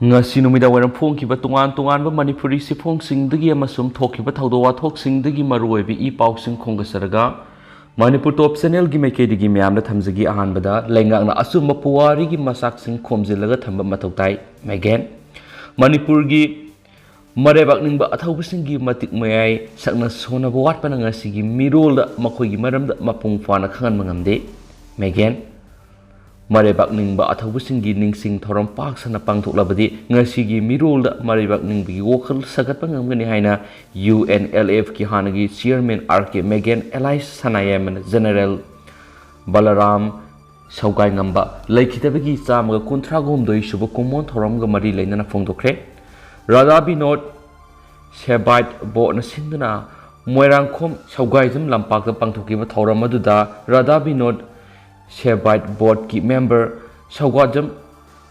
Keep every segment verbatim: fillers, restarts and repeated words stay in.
ꯉꯁꯤ ꯅꯨꯃꯤꯗꯥꯡ ꯋꯥꯏꯔꯝ ꯐꯣꯡꯈꯤꯕ ꯇꯣꯉꯥꯟ ꯇꯣꯉꯥꯟꯕ ꯃꯅꯤꯄꯨꯔꯤ ꯁꯤꯐꯣꯡꯁꯤꯡꯗꯒꯤ ꯑꯃꯁꯨꯡ ꯊꯣꯛꯈꯤꯕ ꯊꯧꯗꯣꯛ ꯋꯥꯊꯣꯛꯁꯤꯡꯗꯒꯤ ꯃꯔꯨꯑꯣꯏꯕ ꯏ ꯄꯥꯎꯁꯤꯡ ꯈꯣꯝꯒꯠꯆꯔꯒ, ꯃꯅꯤꯄꯨꯔ ꯇꯣꯞ ꯆꯦꯅꯦꯜꯒꯤ ꯃꯥꯏꯀꯩꯗꯒꯤ ꯃꯌꯥꯝꯗ ꯊꯝꯖꯒꯦ꯫ ꯑꯍꯥꯟꯕꯗ, ꯂꯩꯉꯥꯛꯅ ꯑꯆꯨꯝꯕ ꯄꯨꯋꯥꯔꯤꯒꯤ ꯃꯆꯥꯛꯁꯤꯡ ꯈꯣꯝꯖꯤꯜꯂꯒ ꯊꯝꯕ ꯃꯊꯧ ꯇꯥꯏ, ꯃꯦꯒꯦꯟ꯫ ꯃꯅꯤꯄꯨꯔꯒꯤ ꯃꯔꯩꯕꯥꯛꯅꯤꯡꯕ ꯑꯊꯧꯕꯁꯤꯡꯒꯤ ꯃꯇꯤꯛ ꯃꯌꯥꯏ ꯁꯛꯅ ꯁꯣꯟꯅꯕ ꯋꯥꯠꯄꯅ ꯉꯁꯤꯒꯤ ꯃꯤꯔꯣꯜꯗ ꯃꯈꯣꯏꯒꯤ ꯃꯔꯝꯗ ꯃꯄꯨꯡ ꯐꯥꯅ ꯈꯪꯍꯟꯕ ꯉꯝꯗꯦ, ꯃꯦꯒꯦꯟ꯫ ꯃꯔꯩꯕꯥꯛꯅꯤꯡꯕ ꯑꯊꯧꯕꯁꯤꯡꯒꯤ ꯅꯤꯡꯁꯤꯡ ꯊꯧꯔꯝ ꯄꯥꯛ ꯁꯟꯅ ꯄꯥꯡꯊꯣꯛꯂꯕꯗꯤ ꯉꯁꯤꯒꯤ ꯃꯤꯔꯣꯜꯗ ꯃꯔꯩꯕꯥꯛꯅꯤꯡꯕꯒꯤ ꯋꯥꯈꯜ ꯁꯥꯒꯠꯄ ꯉꯝꯒꯅꯤ ꯍꯥꯏꯅ ꯌꯨ ꯑꯦꯟ ꯑꯦꯜ ꯑꯦꯐꯀꯤ ꯍꯥꯟꯅꯒꯤ ꯆꯤꯌꯔꯃꯦꯟ ꯑꯥꯔ ꯀꯦ ꯃꯦꯒꯦꯟ, ꯑꯦꯂꯥꯏꯁ ꯁꯅꯥꯌꯥꯏꯃꯅ ꯖꯦꯅꯔꯦꯜ ꯕꯂꯔꯥꯝ ꯁꯧꯒꯥꯏꯉꯝꯕ ꯂꯩꯈꯤꯗꯕꯒꯤ ꯆꯥꯝꯃꯒ ꯀꯨꯟꯊ꯭ꯔꯥꯒ ꯍꯨꯝꯗꯣꯏ ꯁꯨꯕ ꯀꯨꯝꯑꯣꯟ ꯊꯧꯔꯝꯒ ꯃꯔꯤ ꯂꯩꯅꯅ ꯐꯣꯡꯗꯣꯛꯈ꯭ꯔꯦ꯫ ꯔꯥꯙꯥ ꯕꯤꯅꯣꯗ ꯁꯦꯕꯥꯏꯠ ꯕꯣꯔꯗꯅ ꯁꯤꯟꯗꯨꯅ ꯃꯣꯏꯔꯥꯡꯈꯣꯝ ꯁꯧꯒꯥꯏꯖꯝ ꯂꯝꯄꯥꯛꯇ ꯄꯥꯡꯊꯣꯛꯈꯤꯕ ꯊꯧꯔꯝ ꯑꯗꯨꯗ ꯔꯥꯙꯥ ꯕꯤꯅꯣꯗ ꯁꯦꯕꯥꯏꯠ ꯕꯣꯔꯗꯀꯤ ꯃꯦꯝꯕꯔ ꯁꯧꯒꯥꯏꯖꯝ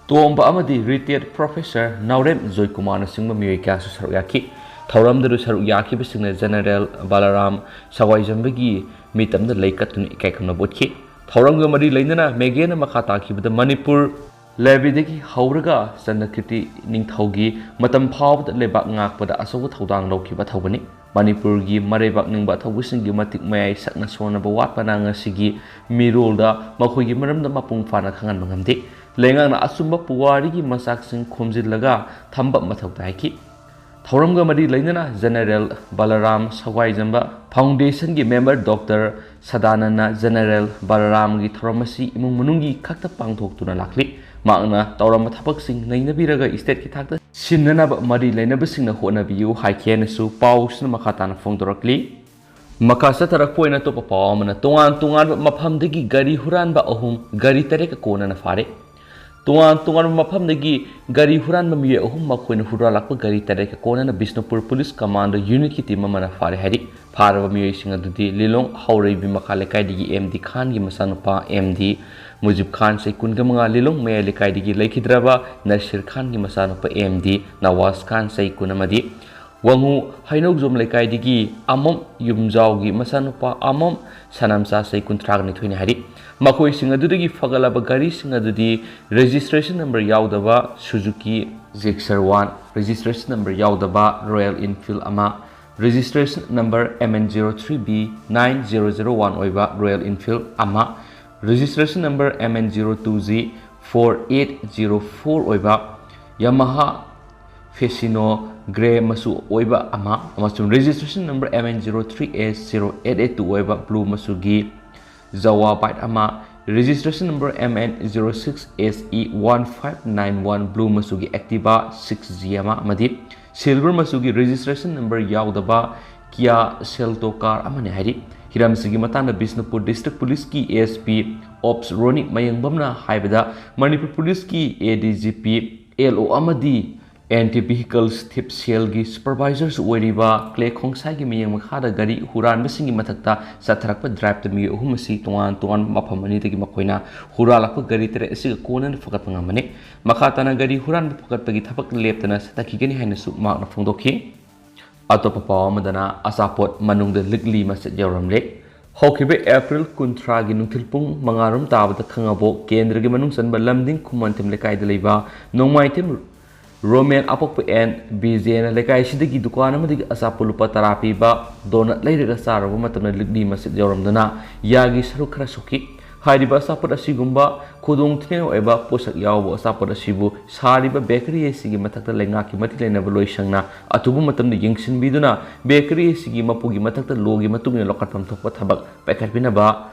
ꯇꯣꯝꯕ ꯑꯃꯗꯤ ꯔꯤꯇꯥꯌꯔꯗ ꯄ꯭ꯔꯣꯐꯦꯁꯔ ꯅꯥꯎꯔꯦꯝ ꯖꯣꯏꯀꯨꯃꯥꯔꯅꯆꯤꯡꯕ ꯃꯤꯑꯣꯏ ꯀꯌꯥꯁꯨ ꯁꯔꯨꯛ ꯌꯥꯈꯤ꯫ ꯊꯧꯔꯝꯗꯨꯗ ꯁꯔꯨꯛ ꯌꯥꯈꯤꯕꯁꯤꯡꯅ ꯖꯦꯅꯔꯦꯜ ꯕꯂꯔꯥꯝ ꯁꯧꯒꯥꯏꯖꯝꯕꯒꯤ ꯃꯤꯇꯝꯗ ꯂꯩ ꯀꯠꯇꯨꯅ ꯏꯀꯥꯏ ꯈꯨꯝꯅꯕ ꯎꯠꯈꯤ꯫ ꯊꯧꯔꯝꯒ ꯃꯔꯤ ꯂꯩꯅꯅ ꯃꯦꯒꯦꯟꯅ ꯃꯈꯥ ꯇꯥꯈꯤꯕꯗ, ꯃꯅꯤꯄꯨꯔ ꯂꯩꯕꯤꯗꯒꯤ ꯍꯧꯔꯒ ꯆꯟꯗ꯭ꯔꯀꯤꯔꯇꯤ ꯅꯤꯡꯊꯧꯒꯤ ꯃꯇꯝ ꯐꯥꯎꯕꯗ ꯂꯩꯕꯥꯛ ꯉꯥꯛꯄꯗ ꯑꯆꯧꯕ ꯊꯧꯗꯥꯡ ꯂꯧꯈꯤꯕ ꯑꯊꯧꯕꯅꯤ꯫ ꯃꯅꯤꯄꯨꯔꯒꯤ ꯃꯔꯩꯕꯥꯛ ꯅꯤꯡꯕ ꯑꯊꯧꯕꯁꯤꯡꯒꯤ ꯃꯇꯤꯛ ꯃꯌꯥꯏ ꯁꯛꯅ ꯁꯣꯟꯅꯕ ꯋꯥꯠꯄꯅ ꯉꯁꯤꯒꯤ ꯃꯤꯔꯣꯜꯗ ꯃꯈꯣꯏꯒꯤ ꯃꯔꯝꯗ ꯃꯄꯨꯡ ꯐꯥꯅ ꯈꯪꯍꯟꯕ ꯉꯝꯗꯦ꯫ ꯂꯩꯉꯥꯛꯅ ꯑꯆꯨꯝꯕ ꯄꯨꯋꯥꯔꯤꯒꯤ ꯃꯆꯥꯛꯁꯤꯡ ꯈꯣꯝꯖꯤꯜꯂꯒ ꯊꯝꯕ ꯃꯊꯧ ꯇꯥꯏ ꯍꯥꯏꯈꯤ꯫ ꯊꯧꯔꯝꯒ ꯃꯔꯤ ꯂꯩꯅꯅ ꯖꯦꯅꯔꯦꯜ ꯕꯂꯔꯥꯝ ꯁꯧꯒꯥꯏꯖꯝꯕ ꯐꯥꯎꯟꯗꯦꯁꯟꯒꯤ ꯃꯦꯝꯕꯔ ꯗꯣꯛꯇꯔ ꯁꯗꯥꯅꯟꯗꯅ ꯖꯦꯅꯔꯦꯜ ꯕꯂꯔꯥꯝꯒꯤ ꯊꯧꯔꯝ ꯑꯁꯤ ꯏꯃꯨꯡ ꯃꯅꯨꯡꯒꯤ ꯈꯛꯇ ꯄꯥꯡꯊꯣꯛꯇꯨꯅ ꯂꯥꯛꯂꯤ꯫ ꯃꯍꯥꯛꯅ ꯇꯧꯔꯝꯕ ꯊꯕꯛꯁꯤꯡ ꯅꯩꯅꯕꯤꯔꯒ ꯏꯁꯇꯦꯠꯀꯤ ꯊꯥꯛꯇ ꯁꯤꯟꯅꯅꯕ ꯃꯔꯤ ꯂꯩꯅꯕꯁꯤꯡꯅ ꯍꯣꯠꯅꯕꯤꯌꯨ ꯍꯥꯏꯈꯤ ꯍꯥꯏꯅꯁꯨ ꯄꯥꯎꯁꯤꯅ ꯃꯈꯥ ꯇꯥꯅ ꯐꯣꯡꯗꯣꯔꯛꯂꯤ꯫ ꯃꯈꯥ ꯆꯠꯊꯔꯛꯄ ꯑꯣꯏꯅ ꯑꯇꯣꯞꯄ ꯄꯥꯎ ꯑꯃꯅ, ꯇꯣꯉꯥꯟ ꯇꯣꯉꯥꯟꯕ ꯃꯐꯝꯗꯒꯤ ꯒꯥꯔꯤ ꯍꯨꯔꯥꯟꯕ ꯑꯍꯨꯝ ꯒꯥꯔꯤ ꯇꯔꯦꯠꯀ ꯀꯣꯟꯅꯅ ꯐꯥꯔꯦ꯫ ꯇꯣꯉꯥꯟ ꯇꯣꯉꯥꯟꯕ ꯃꯐꯝꯗꯒꯤ ꯒꯥꯔꯤ ꯍꯨꯔꯥꯟꯕ ꯃꯤꯑꯣꯏ ꯑꯍꯨꯝ ꯃꯈꯣꯏꯅ ꯍꯨꯔꯥꯜꯂꯛꯄ ꯒꯥꯔꯤ ꯇꯔꯦꯠꯀ ꯀꯣꯟꯅꯅ ꯕꯤꯁꯅꯨꯄꯨꯔ ꯄꯨꯂꯤꯁ ꯀꯃꯥꯟꯗꯣ ꯌꯨꯅꯤꯠꯀꯤ ꯇꯤꯝ ꯑꯃꯅ ꯐꯥꯔꯦ ꯍꯥꯏꯔꯤ꯫ ꯐꯥꯔꯕ ꯃꯤꯑꯣꯏꯁꯤꯡ ꯑꯗꯨꯗꯤ ꯂꯤꯂꯣꯡ ꯍꯥꯎꯔꯩꯕꯤ ꯃꯈꯥ ꯂꯩꯀꯥꯏꯗꯒꯤ ꯑꯦꯝ ꯗꯤ ꯈꯥꯟꯒꯤ ꯃꯆꯥꯅꯨꯄꯥ ꯑꯦꯝ ꯗꯤ ꯃꯨꯖꯤꯕ ꯈꯥꯟ, ꯆꯍꯤ ꯀꯨꯟꯒ ꯃꯉꯥ, ꯂꯤꯂꯣꯡ ꯃꯌꯥꯏ ꯂꯩꯀꯥꯏꯗꯒꯤ ꯂꯩꯈꯤꯗ꯭ꯔꯕ ꯅꯁꯤꯔ ꯈꯥꯟꯒꯤ ꯃꯆꯥꯅꯨꯄꯥ ꯑꯦꯝ ꯗꯤ ꯅꯋꯥꯖ ꯈꯥꯟ, ꯆꯍꯤ ꯀꯨꯟ, ꯑꯃꯗꯤ ꯋꯥꯉꯨ ꯍꯩꯅꯧꯖꯣꯝ ꯂꯩꯀꯥꯏꯗꯒꯤ ꯑꯃꯝ ꯌꯨꯝꯖꯥꯎꯒꯤ ꯃꯆꯥꯅꯨꯄꯥ ꯑꯃꯝ ꯁꯅꯥꯝꯆꯥ ꯆꯍꯤ ꯀꯨꯟꯊ꯭ꯔꯥꯒ ꯅꯤꯊꯣꯏꯅꯤ ꯍꯥꯏꯔꯤ꯫ ꯃꯈꯣꯏꯁꯤꯡ ꯑꯗꯨꯗꯒꯤ ꯐꯒꯠꯂꯕ ꯒꯥꯔꯤꯁꯤꯡ ꯑꯗꯨꯗꯤ registration number ꯌꯥꯎꯗꯕ Suzuki Gixxer one, registration number ꯌꯥꯎꯗꯕ Royal Enfield ꯑꯃ, registration number M N zero three B nine zero zero one ꯑꯣꯏꯕ Royal Enfield ꯑꯃ, registration number M N zero two G four eight zero four ꯑꯣꯏꯕ Yamaha Facino grey ꯃꯆꯨ ꯑꯣꯏꯕ ꯑꯃ ꯑꯃꯁꯨꯡ registration number M N zero three S zero eight eight two ꯑꯣꯏꯕ blue ꯃꯆꯨꯒꯤ Jawa bike ꯑꯃ, registration number M N zero six S E one five nine one blue ꯃꯆꯨꯒꯤ Activa six G ꯑꯃ ꯑꯃꯗꯤ silver ꯃꯆꯨꯒꯤ registration number ꯌꯥꯎꯗꯕ Kia Seltos car ꯑꯃꯅꯤ ꯍꯥꯏꯔꯤ꯫ ꯍꯤꯔꯝꯁꯤꯒꯤ ꯃꯇꯥꯡꯗ Bishnupur District Policeꯀꯤ S P Ops ꯔꯣꯅꯤꯛ ꯃꯌꯦꯡꯕꯝꯅ ꯍꯥꯏꯕꯗ, Manipur Policeꯀꯤ A D G P, L O ꯑꯃꯗꯤ Anti Vehicles Theft Cellꯒꯤ supervisorꯁꯨ ꯑꯣꯏꯔꯤꯕ ꯀ꯭ꯂꯦ ꯈꯣꯡꯁꯥꯏꯒꯤ ꯃꯤꯠꯌꯦꯡ ꯃꯈꯥꯗ ꯒꯥꯔꯤ ꯍꯨꯔꯥꯟꯕꯁꯤꯡꯒꯤ ꯃꯊꯛꯇ ꯆꯠꯊꯔꯛꯄ driveꯇ ꯃꯤꯑꯣꯏ ꯑꯍꯨꯝ ꯑꯁꯤ ꯇꯣꯉꯥꯟ ꯇꯣꯉꯥꯟꯕ ꯃꯐꯝ ꯑꯅꯤꯗꯒꯤ ꯃꯈꯣꯏꯅ ꯍꯨꯔꯥꯜꯂꯛꯄ ꯒꯥꯔꯤ ꯇꯔꯦꯠ ꯑꯁꯤꯒ ꯀꯣꯟꯅꯅ ꯐꯒꯠꯄ ꯉꯝꯕꯅꯤ꯫ ꯃꯈꯥ ꯇꯥꯅ ꯒꯥꯔꯤ ꯍꯨꯔꯥꯟꯕ ꯐꯒꯠꯄꯒꯤ ꯊꯕꯛ ꯂꯦꯞꯇꯅ ꯆꯠꯊꯈꯤꯒꯅꯤ ꯍꯥꯏꯅꯁꯨ ꯃꯍꯥꯛꯅ ꯐꯣꯡꯗꯣꯛꯈꯤ꯫ ꯑꯇꯣꯞꯄ ꯄꯥꯎ ꯑꯃꯗꯅ ꯑꯆꯥꯄꯣꯠ ꯃꯅꯨꯡꯗ ꯂꯤꯛꯂꯤ ꯃꯆꯦꯠ ꯌꯥꯎꯔꯝꯂꯦ꯫ ꯍꯧꯈꯤꯕ April ꯀꯨꯟꯊ꯭ꯔꯥꯒꯤ ꯅꯨꯡꯊꯤꯜ ꯄꯨꯡ ꯃꯉꯥ ꯔꯣꯝ ꯇꯥꯕꯗ ꯈꯥꯉꯕꯣꯛ ꯀꯦꯟꯗ꯭ꯔꯒꯤ ꯃꯅꯨꯡ ꯆꯟꯕ ꯂꯝꯗꯤꯡ ꯈꯨꯃꯟꯊꯦꯝ ꯂꯩꯀꯥꯏꯗ ꯂꯩꯕ ꯅꯣꯡꯃꯥꯏꯊꯦꯝ ꯔꯣꯃꯦꯟ ꯑꯄꯣꯛꯄ ꯑꯦꯟ ꯕꯤꯖꯦꯅ ꯂꯩꯀꯥꯏ ꯑꯁꯤꯗꯒꯤ ꯗꯨꯀꯥꯟ ꯑꯃꯗꯒꯤ ꯑꯆꯥꯄꯣꯠ ꯂꯨꯄꯥ ꯇꯔꯥ ꯄꯤꯕ ꯗꯣꯅꯠ ꯂꯩꯔꯒ ꯆꯥꯔꯨꯕ ꯃꯇꯝꯗ ꯂꯤꯛꯂꯤ ꯃꯆꯦꯠ ꯌꯥꯎꯔꯝꯗꯅ ꯌꯥꯒꯤ ꯁꯔꯨꯛ ꯈꯔ ꯁꯣꯛꯈꯤ꯫ ꯍꯥꯏꯔꯤꯕ ꯑꯆꯥꯄꯣꯠ ꯑꯁꯤꯒꯨꯝꯕ ꯈꯨꯗꯣꯡꯊꯤꯅꯤꯡꯉꯥꯏ ꯑꯣꯏꯕ ꯄꯣꯠꯁꯛ ꯌꯥꯎꯕ ꯑꯆꯥꯄꯣꯠ ꯑꯁꯤꯕꯨ ꯁꯥꯔꯤꯕ bakery ꯑꯁꯤꯒꯤ ꯃꯊꯛꯇ ꯂꯩꯉꯥꯛꯀꯤ ꯃꯇꯤꯛ ꯂꯩꯅꯕ ꯂꯣꯏꯁꯪꯅ ꯑꯊꯨꯕ ꯃꯇꯝꯗ ꯌꯦꯡꯁꯤꯟꯕꯤꯗꯨꯅ bakery ꯑꯁꯤꯒꯤ ꯃꯄꯨꯒꯤ ꯃꯊꯛꯇ lawꯒꯤ ꯃꯇꯨꯡ ꯏꯟꯅ ꯂꯧꯈꯠꯐꯝ ꯊꯣꯛꯄ ꯊꯕꯛ ꯄꯥꯏꯈꯠꯄꯤꯅꯕ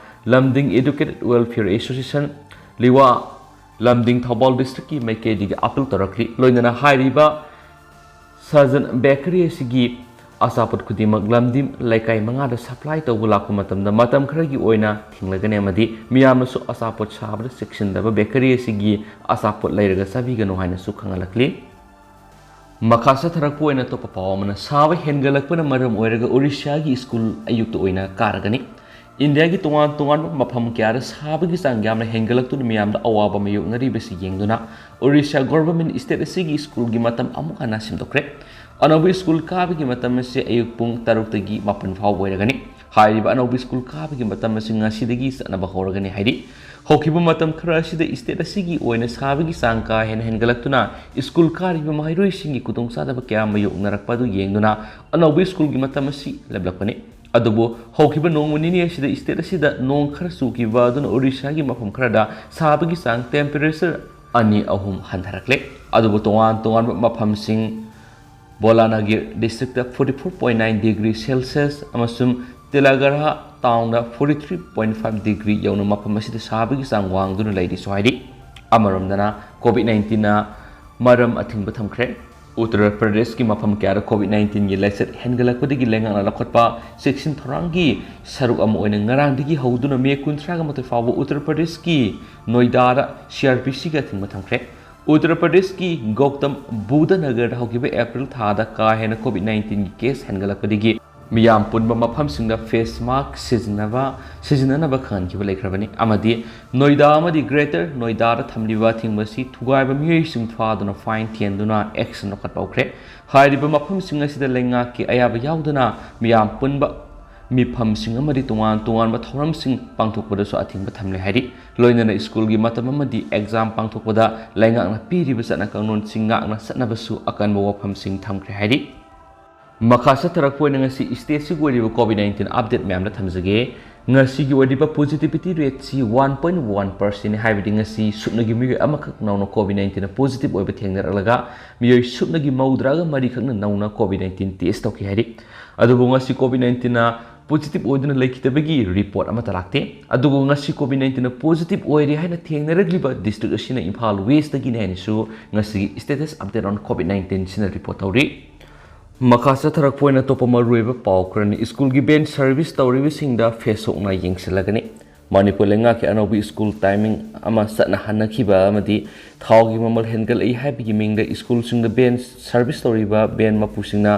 ꯂꯝꯗꯤꯡ Educated Welfare Association, ꯂꯤꯋꯥ, ꯂꯝꯗꯤꯡ ꯊꯧꯕꯥꯜ districtꯀꯤ ꯃꯥꯏꯀꯩꯗꯒꯤ appeal ꯇꯧꯔꯛꯂꯤ꯫ ꯂꯣꯏꯅꯅ ꯍꯥꯏꯔꯤꯕ ꯁꯖꯟ bakery ꯑꯁꯤꯒꯤ ꯑꯆꯥꯄꯣꯠ ꯈꯨꯗꯤꯡꯃꯛ ꯂꯝꯗꯤꯡ ꯂꯩꯀꯥꯏ ꯃꯉꯥꯗ supply ꯇꯧꯕ ꯂꯥꯛꯄ ꯃꯇꯝꯗ ꯃꯇꯝ ꯈꯔꯒꯤ ꯑꯣꯏꯅ ꯊꯤꯡꯂꯒꯅꯤ ꯑꯃꯗꯤ ꯃꯤꯌꯥꯝꯅꯁꯨ ꯑꯆꯥꯄꯣꯠ ꯁꯥꯕꯗ ꯆꯦꯛꯁꯤꯟꯗꯕ bakery ꯑꯁꯤꯒꯤ ꯑꯆꯥꯄꯣꯠ ꯂꯩꯔꯒ ꯆꯥꯕꯤꯒꯅꯨ ꯍꯥꯏꯅꯁꯨ ꯈꯪꯍꯜꯂꯛꯂꯤ꯫ ꯃꯈꯥ ꯆꯠꯊꯔꯛꯄ ꯑꯣꯏꯅ ꯑꯇꯣꯞꯄ ꯄꯥꯎ ꯑꯃꯅ, ꯁꯥꯕ ꯍꯦꯟꯒꯠꯂꯛꯄꯅ ꯃꯔꯝ ꯑꯣꯏꯔꯒ ꯑꯣꯔꯤꯁꯥꯒꯤ ꯁ꯭ꯀꯨꯜ ꯑꯌꯨꯛꯇ ꯑꯣꯏꯅ ꯀꯥꯔꯒꯅꯤ꯫ ꯏꯟꯗꯤꯌꯥꯒꯤ ꯇꯣꯉꯥꯟ ꯇꯣꯉꯥꯟꯕ ꯃꯐꯝ ꯀꯌꯥꯗ ꯁꯥꯕꯒꯤ ꯆꯥꯡ ꯌꯥꯝꯅ ꯍꯦꯟꯒꯠꯂꯛꯇꯨꯅ ꯃꯤꯌꯥꯝꯗ ꯑꯋꯥꯕ ꯃꯥꯌꯣꯛꯅꯔꯤꯕꯁꯤ ꯌꯦꯡꯗꯨꯅ ꯑꯣꯔꯤꯁꯥ ꯒꯣꯚꯔꯟꯃꯦꯟꯠ ꯁ꯭ꯇꯦꯠ ꯑꯁꯤꯒꯤ ꯁ꯭ꯀꯨꯜꯒꯤ ꯃꯇꯝ ꯑꯃꯨꯛ ꯍꯟꯅ ꯁꯦꯝꯗꯣꯛꯈ꯭ꯔꯦ꯫ ꯑꯅꯧꯕ ꯁ꯭ꯀꯨꯜ ꯀꯥꯕꯒꯤ ꯃꯇꯝ ꯑꯁꯤ ꯑꯌꯨꯛ ꯄꯨꯡ ꯇꯔꯨꯛꯇꯒꯤ ꯃꯥꯄꯟ ꯐꯥꯎꯕ ꯑꯣꯏꯔꯒꯅꯤ꯫ ꯍꯥꯏꯔꯤꯕ ꯑꯅꯧꯕ ꯁ꯭ꯀꯨꯜ ꯀꯥꯕꯒꯤ ꯃꯇꯝ ꯑꯁꯤ ꯉꯁꯤꯗꯒꯤ ꯆꯠꯅꯕ ꯍꯧꯔꯒꯅꯤ ꯍꯥꯏꯔꯤ꯫ ꯍꯧꯈꯤꯕ ꯃꯇꯝ ꯈꯔ ꯑꯁꯤꯗ ꯁ꯭ꯇꯦꯠ ꯑꯁꯤꯒꯤ ꯑꯣꯏꯅ ꯁꯥꯕꯒꯤ ꯆꯥꯡ ꯀꯥ ꯍꯦꯟꯅ ꯍꯦꯟꯒꯠꯂꯛꯇꯨꯅ ꯁ꯭ꯀꯨꯜ ꯀꯥꯔꯤꯕ ꯃꯍꯩꯔꯣꯏꯁꯤꯡꯒꯤ ꯈꯨꯗꯣꯡꯆꯥꯗꯕ ꯀꯌꯥ ꯃꯥꯌꯣꯛꯅꯔꯛꯄ ꯑꯗꯨ ꯌꯦꯡꯗꯨꯅ ꯑꯅꯧꯕ ꯁ꯭ꯀꯨꯜꯒꯤ ꯃꯇꯝ ꯑꯁꯤ ꯂꯦꯞꯂꯛꯄꯅꯤ꯫ ꯑꯗꯨꯕꯨ ꯍꯧꯈꯤꯕ ꯅꯣꯡꯃ ꯅꯤꯅꯤ ꯑꯁꯤꯗ ꯁ꯭ꯇꯦꯠ ꯑꯁꯤꯗ ꯅꯣꯡ ꯈꯔ ꯆꯨꯈꯤꯕ ꯑꯗꯨꯅ ꯑꯣꯔꯤꯁꯥꯒꯤ ꯃꯐꯝ ꯈꯔꯗ ꯁꯥꯕꯒꯤ ꯆꯥꯡ, ꯇꯦꯝꯄꯔꯦꯆꯔ ꯑꯅꯤ ꯑꯍꯨꯝ ꯍꯟꯊꯔꯛꯂꯦ꯫ ꯑꯗꯨꯕꯨ ꯇꯣꯉꯥꯟ ꯇꯣꯉꯥꯟꯕ ꯃꯐꯝꯁꯤꯡ, ꯕꯣꯂꯥꯅꯥꯒꯤꯔ district forty four point nine degree Celsius ꯑꯃꯁꯨꯡ ꯇꯤꯂꯥꯒꯔꯍ ꯇꯥꯎꯟꯗ forty three point five degree ꯌꯧꯅ ꯃꯐꯝ ꯑꯁꯤꯗ ꯁꯥꯕꯒꯤ ꯆꯥꯡ ꯋꯥꯡꯗꯨꯅ ꯂꯩꯔꯤꯁꯨ ꯍꯥꯏꯔꯤ꯫ ꯑꯃꯔꯣꯝꯗꯅ ꯀꯣꯚꯤꯗ ꯅꯥꯏꯟꯇꯤꯟꯅ ꯃꯔꯝ ꯑꯊꯤꯡꯕ ꯊꯝꯈ꯭ꯔꯦ꯫ ꯎꯠꯇꯔ ꯄ꯭ꯔꯗꯦꯁꯀꯤ ꯃꯐꯝ ꯀꯌꯥꯗ ꯀꯣꯚꯤꯗ ꯅꯥꯏꯟꯇꯤꯟꯒꯤ ꯂꯥꯏꯆꯠ ꯍꯦꯟꯒꯠꯂꯛꯄꯗꯒꯤ ꯂꯩꯉꯥꯛꯅ ꯂꯧꯈꯠꯄ ꯆꯦꯛꯁꯤꯟ ꯊꯧꯔꯥꯡꯒꯤ ꯁꯔꯨꯛ ꯑꯃ ꯑꯣꯏꯅ ꯉꯔꯥꯡꯗꯒꯤ ꯍꯧꯗꯨꯅ ꯃꯦ ꯀꯨꯟꯊ꯭ꯔꯥꯒ ꯃꯥꯊꯣꯏ ꯐꯥꯎꯕ ꯎꯠꯇꯔ ꯄ꯭ꯔꯗꯦꯁꯀꯤ ꯅꯣꯏꯗꯥꯗ ꯁꯤ ꯑꯥꯔ ꯄꯤ ꯁꯤꯒꯤ ꯑꯊꯤꯡꯕ ꯊꯝꯈ꯭ꯔꯦ꯫ ꯎꯠꯇꯔ ꯄ꯭ꯔꯗꯦꯁꯀꯤ ꯒꯧꯇꯝ ꯕꯨꯙ ꯅꯒꯔꯗ ꯍꯧꯈꯤꯕ ꯑꯦꯄ꯭ꯔꯤꯜ ꯊꯥꯗ ꯀꯥ ꯍꯦꯟꯅ ꯀꯣꯚꯤꯗ ꯅꯥꯏꯟꯇꯤꯟꯒꯤ ꯀꯦꯁ ꯍꯦꯟꯒꯠꯂꯛꯄꯗꯒꯤ ꯃꯤꯌꯥꯝ ꯄꯨꯟꯕ ꯃꯐꯝꯁꯤꯡꯗ ꯐꯦꯁ ꯃꯥꯁꯛ ꯁꯤꯖꯤꯟꯅꯕ, ꯁꯤꯖꯤꯟꯅꯅꯕ ꯈꯪꯍꯟꯈꯤꯕ ꯂꯩꯈ꯭ꯔꯕꯅꯤ ꯑꯃꯗꯤ ꯅꯣꯏꯗꯥ ꯑꯃꯗꯤ ꯒ꯭ꯔꯦꯇꯔ ꯅꯣꯏꯗꯥꯗ ꯊꯝꯂꯤꯕ ꯑꯊꯤꯡꯕ ꯑꯁꯤ ꯊꯨꯒꯥꯏꯕ ꯃꯤꯑꯣꯏꯁꯤꯡ ꯐꯥꯗꯨꯅ ꯐꯥꯏꯟ ꯊꯤꯍꯟꯗꯨꯅ ꯑꯦꯛꯁꯟ ꯂꯧꯈꯠꯄ ꯍꯧꯈ꯭ꯔꯦ꯫ ꯍꯥꯏꯔꯤꯕ ꯃꯐꯝꯁꯤꯡ ꯑꯁꯤꯗ ꯂꯩꯉꯥꯛꯀꯤ ꯑꯌꯥꯕ ꯌꯥꯎꯗꯅ ꯃꯤꯌꯥꯝ ꯄꯨꯟꯕ ꯃꯤꯐꯝꯁꯤꯡ ꯑꯃꯗꯤ ꯇꯣꯉꯥꯟ ꯇꯣꯉꯥꯟꯕ ꯊꯧꯔꯝꯁꯤꯡ ꯄꯥꯡꯊꯣꯛꯄꯗꯁꯨ ꯑꯊꯤꯡꯕ ꯊꯝꯂꯦ ꯍꯥꯏꯔꯤ꯫ ꯂꯣꯏꯅꯅ ꯁ꯭ꯀꯨꯜꯒꯤ ꯃꯇꯝ ꯑꯃꯗꯤ ꯑꯦꯛꯖꯥꯝ ꯄꯥꯡꯊꯣꯛꯄꯗ ꯂꯩꯉꯥꯛꯅ ꯄꯤꯔꯤꯕ ꯆꯠꯅ ꯀꯥꯡꯂꯣꯟꯁꯤꯡ ꯉꯥꯛꯅ ꯆꯠꯅꯕꯁꯨ ꯑꯀꯟꯕ ꯋꯥꯐꯝꯁꯤꯡ ꯊꯝꯈ꯭ꯔꯦ ꯍꯥꯏꯔꯤ꯫ ꯃꯈꯥ ꯆꯠꯊꯔꯛꯄ ꯑꯣꯏꯅ ꯉꯁꯤ ꯁ꯭ꯇꯦꯠꯁꯤꯒꯤ ꯑꯣꯏꯔꯤꯕ ꯀꯣꯚꯤꯗ ꯅꯥꯏꯟꯇꯤꯟ ꯑꯞꯗꯦꯠ ꯃꯌꯥꯝꯗ ꯊꯝꯖꯒꯦ꯫ ꯉꯁꯤꯒꯤ ꯑꯣꯏꯔꯤꯕ ꯄꯣꯖꯤꯇꯤꯚꯤꯇꯤ ꯔꯦꯠꯁꯤ ꯋꯥꯟ ꯄꯣꯏꯟ ꯋꯥꯟ ꯄꯥꯔꯁꯦꯟꯅꯤ, ꯍꯥꯏꯕꯗꯤ ꯉꯁꯤ ꯁꯨꯞꯅꯒꯤ ꯃꯤꯑꯣꯏ ꯑꯃꯈꯛ ꯅꯧꯅ ꯀꯣꯚꯤꯗ ꯅꯥꯏꯟꯇꯤꯟꯅ ꯄꯣꯖꯤꯇꯤꯚ ꯑꯣꯏꯕ ꯊꯦꯡꯅꯔꯛꯂꯒ ꯃꯤꯑꯣꯏ ꯁꯨꯞꯅꯒꯤ ꯃꯧꯗ꯭ꯔꯥꯒ ꯃꯔꯤꯈꯛꯅ ꯅꯧꯅ ꯀꯣꯚꯤꯗ ꯅꯥꯏꯟꯇꯤꯟ ꯇꯦꯁ ꯇꯧꯈꯤ ꯍꯥꯏꯔꯤ꯫ ꯑꯗꯨꯕꯨ ꯉꯁꯤ ꯀꯣꯚꯤꯗ ꯅꯥꯏꯟꯇꯤꯟꯅ ꯄꯣꯖꯤꯇꯤꯚ ꯑꯣꯏꯗꯨꯅ ꯂꯩꯈꯤꯗꯕꯒꯤ ꯔꯤꯄꯣꯔꯠ ꯑꯃꯠꯇ ꯂꯥꯛꯇꯦ꯫ ꯑꯗꯨꯕꯨ ꯉꯁꯤ ꯀꯣꯚꯤꯗ ꯅꯥꯏꯟꯇꯤꯟꯅ ꯄꯣꯖꯤꯇꯤꯚ ꯑꯣꯏꯔꯦ ꯍꯥꯏꯅ ꯊꯦꯡꯅꯔꯛꯂꯤꯕ ꯗꯤꯁꯇ꯭ꯔꯤꯛ ꯑꯁꯤꯅ ꯏꯝꯐꯥꯜ ꯋꯦꯁꯇꯒꯤꯅꯤ ꯍꯥꯏꯅꯁꯨ ꯉꯁꯤꯒꯤ status update on COVID nineteenꯁꯤꯅ ꯔꯤꯄꯣꯔꯠ ꯇꯧꯔꯤ꯫ ꯃꯈꯥ ꯆꯠꯊꯔꯛꯄ ꯑꯣꯏꯅ ꯑꯇꯣꯞꯄ ꯃꯔꯨꯑꯣꯏꯕ ꯄꯥꯎ ꯈꯔꯅꯤ꯫ ꯁ꯭ꯀꯨꯜꯒꯤ ꯚꯦꯟ ꯁꯔꯚꯤꯁ ꯇꯧꯔꯤꯕꯁꯤꯡꯗ ꯐꯦꯁꯣꯛꯅ ꯌꯦꯡꯁꯤꯜꯂꯒꯅꯤ꯫ ꯃꯅꯤꯄꯨꯔ ꯂꯩꯉꯥꯛꯀꯤ ꯑꯅꯧꯕ ꯁ꯭ꯀꯨꯜ ꯇꯥꯏꯃꯤꯡ ꯑꯃ ꯆꯠꯅꯍꯟꯅꯈꯤꯕ ꯑꯃꯗꯤ ꯊꯥꯎꯒꯤ ꯃꯃꯜ ꯍꯦꯟꯒꯠꯂꯛꯏ ꯍꯥꯏꯕꯒꯤ ꯃꯤꯡꯗ ꯁ꯭ꯀꯨꯜꯁꯤꯡꯗ ꯚꯦꯟ ꯁꯔꯚꯤꯁ ꯇꯧꯔꯤꯕ ꯚꯦꯟ ꯃꯄꯨꯁꯤꯡꯅ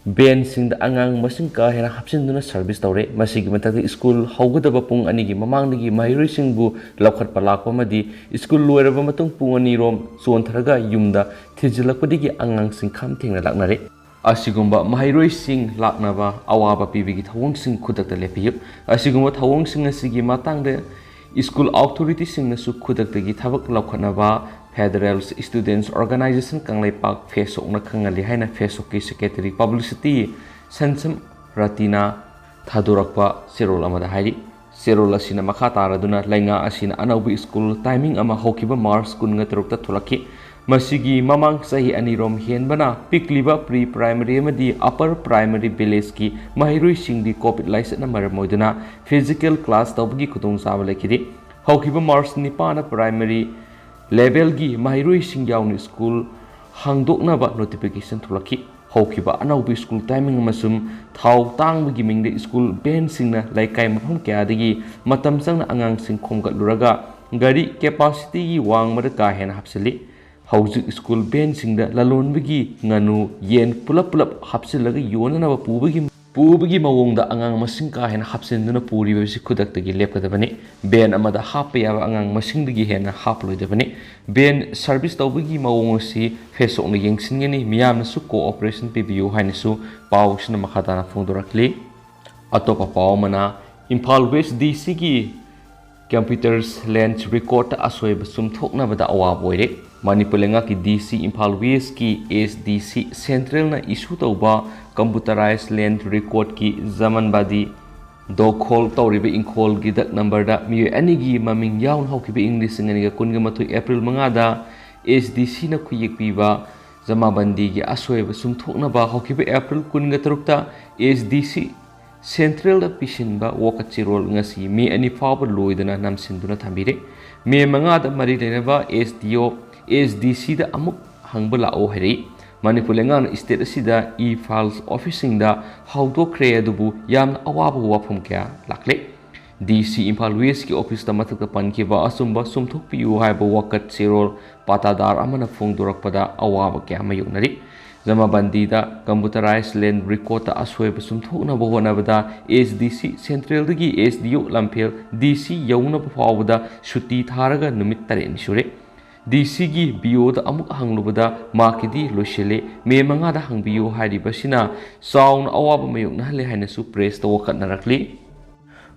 ꯚꯦꯟꯁꯤꯡꯗ ꯑꯉꯥꯡ ꯃꯁꯤꯡ ꯀꯥ ꯍꯦꯟꯅ ꯍꯥꯞꯆꯤꯟꯗꯨꯅ ꯁꯔꯚꯤꯁ ꯇꯧꯔꯦ꯫ ꯃꯁꯤꯒꯤ ꯃꯊꯛꯇ ꯁ꯭ꯀꯨꯜ ꯍꯧꯒꯗꯕ ꯄꯨꯡ ꯑꯅꯤꯒꯤ ꯃꯃꯥꯡꯗꯒꯤ ꯃꯍꯩꯔꯣꯏꯁꯤꯡꯕꯨ ꯂꯧꯈꯠꯄ ꯂꯥꯛꯄ ꯑꯃꯗꯤ ꯁ꯭ꯀꯨꯜ ꯂꯣꯏꯔꯕ ꯃꯇꯨꯡ ꯄꯨꯡ ꯑꯅꯤꯔꯣꯝ ꯆꯣꯟꯊꯔꯒ ꯌꯨꯝꯗ ꯊꯤꯟꯖꯤꯜꯂꯛꯄꯗꯒꯤ ꯑꯉꯥꯡꯁꯤꯡ ꯈꯝ ꯊꯦꯡꯅ ꯂꯥꯛꯅꯔꯦ꯫ ꯑꯁꯤꯒꯨꯝꯕ ꯃꯍꯩꯔꯣꯏꯁꯤꯡ ꯂꯥꯛꯅꯕ ꯑꯋꯥꯕ ꯄꯤꯕꯒꯤ ꯊꯧꯑꯣꯡꯁꯤꯡ ꯈꯨꯗꯛꯇ ꯂꯦꯞꯄꯤꯌꯨ꯫ ꯑꯁꯤꯒꯨꯝꯕ ꯊꯧꯑꯣꯡꯁꯤꯡ ꯑꯁꯤꯒꯤ ꯃꯇꯥꯡꯗ ꯁ꯭ꯀꯨꯜ ꯑꯣꯊꯣꯔꯤꯇꯤꯁꯤꯡꯅꯁꯨ ꯈꯨꯗꯛꯇꯒꯤ ꯊꯕꯛ ꯂꯧꯈꯠꯅꯕ Federal Students Organisation ꯀꯪꯂꯩꯄꯥꯛ ꯐꯦꯁꯣꯛꯅ ꯈꯪꯍꯜꯂꯤ ꯍꯥꯏꯅ ꯐꯦꯁꯣꯛꯀꯤ ꯁꯦꯀ꯭ꯔꯦꯇꯔꯤ ꯄꯕ꯭ꯂꯤꯁꯤꯇꯤ ꯁꯟꯁꯝ ꯔꯇꯤꯅꯥ ꯊꯥꯗꯣꯔꯛꯄ ꯆꯦꯔꯣꯜ ꯑꯃꯗ ꯍꯥꯏꯔꯤ꯫ ꯆꯦꯔꯣꯜ ꯑꯁꯤꯅ ꯃꯈꯥ ꯇꯥꯔꯗꯨꯅ ꯂꯩꯉꯥꯛ ꯑꯁꯤꯅ ꯑꯅꯧꯕ ꯁ꯭ꯀꯨꯜ ꯇꯥꯏꯃꯤꯡ ꯑꯃ ꯍꯧꯈꯤꯕ ꯃꯥꯔꯆ ꯀꯨꯟꯒ ꯇꯔꯨꯛꯇ ꯊꯣꯛꯂꯛꯈꯤ꯫ ꯃꯁꯤꯒꯤ ꯃꯃꯥꯡ ꯆꯍꯤ ꯑꯅꯤꯔꯣꯝ ꯍꯦꯟꯕꯅ ꯄꯤꯛꯂꯤꯕ ꯄ꯭ꯔꯤ ꯄ꯭ꯔꯥꯏꯃꯔꯤ ꯑꯃꯗꯤ ꯑꯄꯔ ꯄ꯭ꯔꯥꯏꯃꯔꯤ ꯕꯦꯂꯦꯖꯀꯤ ꯃꯍꯩꯔꯣꯏꯁꯤꯡꯗꯤ ꯀꯣꯚꯤꯗ ꯂꯥꯏꯆꯠꯅ ꯃꯔꯝ ꯑꯣꯏꯗꯨꯅ ꯐꯤꯖꯤꯀꯦꯜ ꯀ꯭ꯂꯥꯁ ꯇꯧꯕꯒꯤ ꯈꯨꯗꯣꯡꯆꯥꯕ ꯂꯩꯈꯤꯗꯦ꯫ ꯍꯧꯈꯤꯕ ꯃꯥꯔꯆ ꯅꯤꯄꯥꯟꯗ ꯄ꯭ꯔꯥꯏꯃꯔꯤ ꯂꯦꯚꯦꯜꯒꯤ ꯃꯍꯩꯔꯣꯏꯁꯤꯡ ꯌꯥꯎꯅ ꯁ꯭ꯀꯨꯜ ꯍꯥꯡꯗꯣꯛꯅꯕ ꯅꯣꯇꯤꯐꯤꯀꯦꯁꯟ ꯊꯣꯛꯂꯛꯈꯤ꯫ ꯍꯧꯈꯤꯕ ꯑꯅꯧꯕ ꯁ꯭ꯀꯨꯜ ꯇꯥꯏꯃꯤꯡ ꯑꯃꯁꯨꯡ ꯊꯥꯎ ꯇꯥꯡꯕꯒꯤ ꯃꯤꯡꯗ ꯁ꯭ꯀꯨꯜ ꯚꯦꯟꯁꯤꯡꯅ ꯂꯩꯀꯥꯏ ꯃꯐꯝ ꯀꯌꯥꯗꯒꯤ ꯃꯇꯝ ꯆꯪꯅ ꯑꯉꯥꯡꯁꯤꯡ ꯈꯣꯝꯒꯠꯂꯨꯔꯒ ꯒꯥꯔꯤ ꯀꯦꯄꯥꯁꯤꯇꯤꯒꯤ ꯋꯥꯡꯃꯗ ꯀꯥ ꯍꯦꯟꯅ ꯍꯥꯞꯆꯤꯜꯂꯤ꯫ ꯍꯧꯖꯤꯛ ꯁ꯭ꯀꯨꯜ ꯚꯦꯟꯁꯤꯡꯗ ꯂꯂꯣꯟꯕꯒꯤ ꯉꯥꯅꯨ, ꯌꯦꯟ ꯄꯨꯂꯞ ꯄꯨꯂꯞ ꯍꯥꯞꯆꯤꯜꯂꯒ ꯌꯣꯟꯅꯅꯕ ꯄꯨꯕꯒꯤ, ꯄꯨꯕꯒꯤ ꯃꯑꯣꯡꯗ ꯑꯉꯥꯡ ꯃꯁꯤꯡ ꯀꯥ ꯍꯦꯟꯅ ꯍꯥꯞꯆꯤꯟꯗꯨꯅ ꯄꯨꯔꯤꯕꯁꯤ ꯈꯨꯗꯛꯇꯒꯤ ꯂꯦꯞꯀꯗꯕꯅꯤ꯫ ꯚꯦꯟ ꯑꯃꯗ ꯍꯥꯞꯄ ꯌꯥꯕ ꯑꯉꯥꯡ ꯃꯁꯤꯡꯗꯒꯤ ꯍꯦꯟꯅ ꯍꯥꯞꯂꯣꯏꯗꯕꯅꯤ꯫ ꯚꯦꯟ ꯁꯔꯚꯤꯁ ꯇꯧꯕꯒꯤ ꯃꯑꯣꯡ ꯑꯁꯤ ꯐꯦꯁꯣꯛꯅ ꯌꯦꯡꯁꯤꯟꯒꯅꯤ, ꯃꯤꯌꯥꯝꯅꯁꯨ ꯀꯣꯑꯣꯄꯔꯦꯁꯟ ꯄꯤꯕꯤꯌꯨ ꯍꯥꯏꯅꯁꯨ ꯄꯥꯎꯁꯤꯅ ꯃꯈꯥ ꯇꯥꯅ ꯐꯣꯡꯗꯣꯔꯛꯂꯤ꯫ ꯑꯇꯣꯞꯄ ꯄꯥꯎ ꯑꯃꯅ, ꯏꯝꯐꯥꯜ ꯋꯦꯁ ꯗꯤ ꯁꯤꯒꯤ ꯀꯝꯄ꯭ꯌꯨꯇꯔ ꯂꯦꯟꯁ ꯔꯦꯀꯣꯔꯗꯇ ꯑꯁꯣꯏꯕ ꯆꯨꯝꯊꯣꯛꯅꯕꯗ ꯑꯋꯥꯕ ꯑꯣꯏꯔꯦ꯫ ꯃꯅꯤꯄꯨꯔ ꯂꯩꯉꯥꯛꯀꯤ ꯗꯤ ꯁꯤ ꯏꯝꯐꯥꯜ ꯋꯦꯁꯀꯤ ꯑꯦꯁ ꯗꯤ ꯁꯤ ꯁꯦꯟꯇ꯭ꯔꯦꯜꯅ ꯏꯁꯨ ꯇꯧꯕ ꯀꯝꯄ꯭ꯌꯨꯇꯔꯥꯏꯖ ꯂꯦꯟꯁ ꯔꯦꯀꯣꯔꯗꯀꯤ ꯖꯃꯟꯕꯥꯗꯤ ꯗꯣꯈꯣꯜ ꯇꯧꯔꯤꯕ ꯏꯪꯈꯣꯜꯒꯤ ꯗꯛ ꯅꯝꯕꯔꯗ ꯃꯤꯑꯣꯏ ꯑꯅꯤꯒꯤ ꯃꯃꯤꯡ ꯌꯥꯎꯅ ꯍꯧꯈꯤꯕ ꯏꯪ ꯂꯤꯁꯤꯡ ꯑꯅꯤꯒ ꯀꯨꯟꯒ ꯃꯥꯊꯣꯏ ꯑꯦꯄ꯭ꯔꯤꯜ ꯃꯉꯥꯗ ꯑꯦꯁ ꯗꯤ ꯁꯤꯅ ꯈꯨꯌꯦꯛ ꯄꯤꯕ ꯖꯃꯥꯕꯟꯗꯤꯒꯤ ꯑꯁꯣꯏꯕ ꯆꯨꯝꯊꯣꯛꯅꯕ ꯍꯧꯈꯤꯕ ꯑꯦꯄ꯭ꯔꯤꯜ ꯀꯨꯟꯒ ꯇꯔꯨꯛꯇ ꯑꯦꯁ ꯗꯤ ꯁꯤ ꯁꯦꯟꯇ꯭ꯔꯦꯜꯗ ꯄꯤꯁꯤꯟꯕ ꯋꯥꯀꯠ ꯆꯦꯔꯣꯜ ꯉꯁꯤ ꯃꯦ ꯑꯅꯤ ꯐꯥꯎꯕ ꯂꯣꯏꯗꯅ ꯅꯝꯁꯤꯟꯗꯨꯅ ꯊꯝꯕꯤꯔꯦ꯫ ꯃꯦ ꯃꯉꯥꯗ ꯃꯔꯤ ꯂꯩꯅꯕ ꯑꯦꯁ ꯗꯤ ꯑꯣ, ꯑꯦꯁ ꯗꯤ ꯁꯤꯗ ꯑꯃꯨꯛ ꯍꯪꯕ ꯂꯥꯛꯑꯣ ꯍꯥꯏꯔꯛꯏ꯫ ꯃꯅꯤꯄꯨꯔ ꯂꯩꯉꯥꯛꯅ ꯁ꯭ꯇꯦꯠ ꯑꯁꯤꯗ ꯏ ꯐꯥꯏꯜꯁ ꯑꯣꯐꯤꯁꯁꯤꯡꯗ ꯍꯧꯗꯣꯛꯈ꯭ꯔꯦ, ꯑꯗꯨꯕꯨ ꯌꯥꯝꯅ ꯑꯋꯥꯕ ꯋꯥꯐꯝ ꯀꯌꯥ ꯂꯥꯛꯂꯦ꯫ ꯗꯤ ꯁꯤ ꯏꯝꯐꯥꯜ ꯋꯦꯁꯀꯤ ꯑꯣꯐꯤꯁꯇ ꯃꯊꯛꯇ ꯄꯟꯈꯤꯕ ꯑꯆꯨꯝꯕ ꯆꯨꯝꯊꯣꯛꯄꯤꯌꯨ ꯍꯥꯏꯕ ꯋꯥꯀꯠ ꯆꯦꯔꯣꯜ ꯄꯥꯇꯥꯗꯥꯔ ꯑꯃꯅ ꯐꯣꯡꯗꯣꯔꯛꯄꯗ ꯑꯋꯥꯕ ꯀꯌꯥ ꯃꯥꯌꯣꯛꯅꯔꯤ꯫ ꯖꯃꯥꯕꯟꯗꯤꯗ computerized land recordꯇ ꯑꯁꯣꯏꯕ ꯆꯨꯝꯊꯣꯛꯅꯕ ꯍꯣꯠꯅꯕꯗ ꯑꯦꯁ ꯗꯤ ꯁꯤ ꯁꯦꯟꯇ꯭ꯔꯦꯜꯗꯒꯤ ꯑꯦꯁ ꯗꯤ ꯑꯣ ꯂꯝꯐꯦꯜ ꯗꯤ ꯁꯤ ꯌꯧꯅꯕ ꯐꯥꯎꯕꯗ ꯁꯨꯇꯤ ꯊꯥꯔꯒ ꯅꯨꯃꯤꯠ ꯇꯔꯦꯠꯅꯤ ꯁꯨꯔꯦ꯫ ꯗꯤ ꯁꯤꯒꯤ ꯕꯤ ꯑꯣꯗ ꯑꯃꯨꯛ ꯍꯪꯂꯨꯕꯗ ꯃꯍꯥꯛꯀꯤꯗꯤ ꯂꯣꯏꯁꯤꯜꯂꯦ, ꯃꯦ ꯃꯉꯥꯗ ꯍꯪꯕꯤꯌꯨ ꯍꯥꯏꯔꯤꯕꯁꯤꯅ ꯆꯥꯎꯅ ꯑꯋꯥꯕ ꯃꯥꯌꯣꯛꯅꯍꯜꯂꯦ ꯍꯥꯏꯅꯁꯨ ꯄ꯭ꯔꯦꯁꯇ ꯋꯥꯀꯠꯅꯔꯛꯂꯤ꯫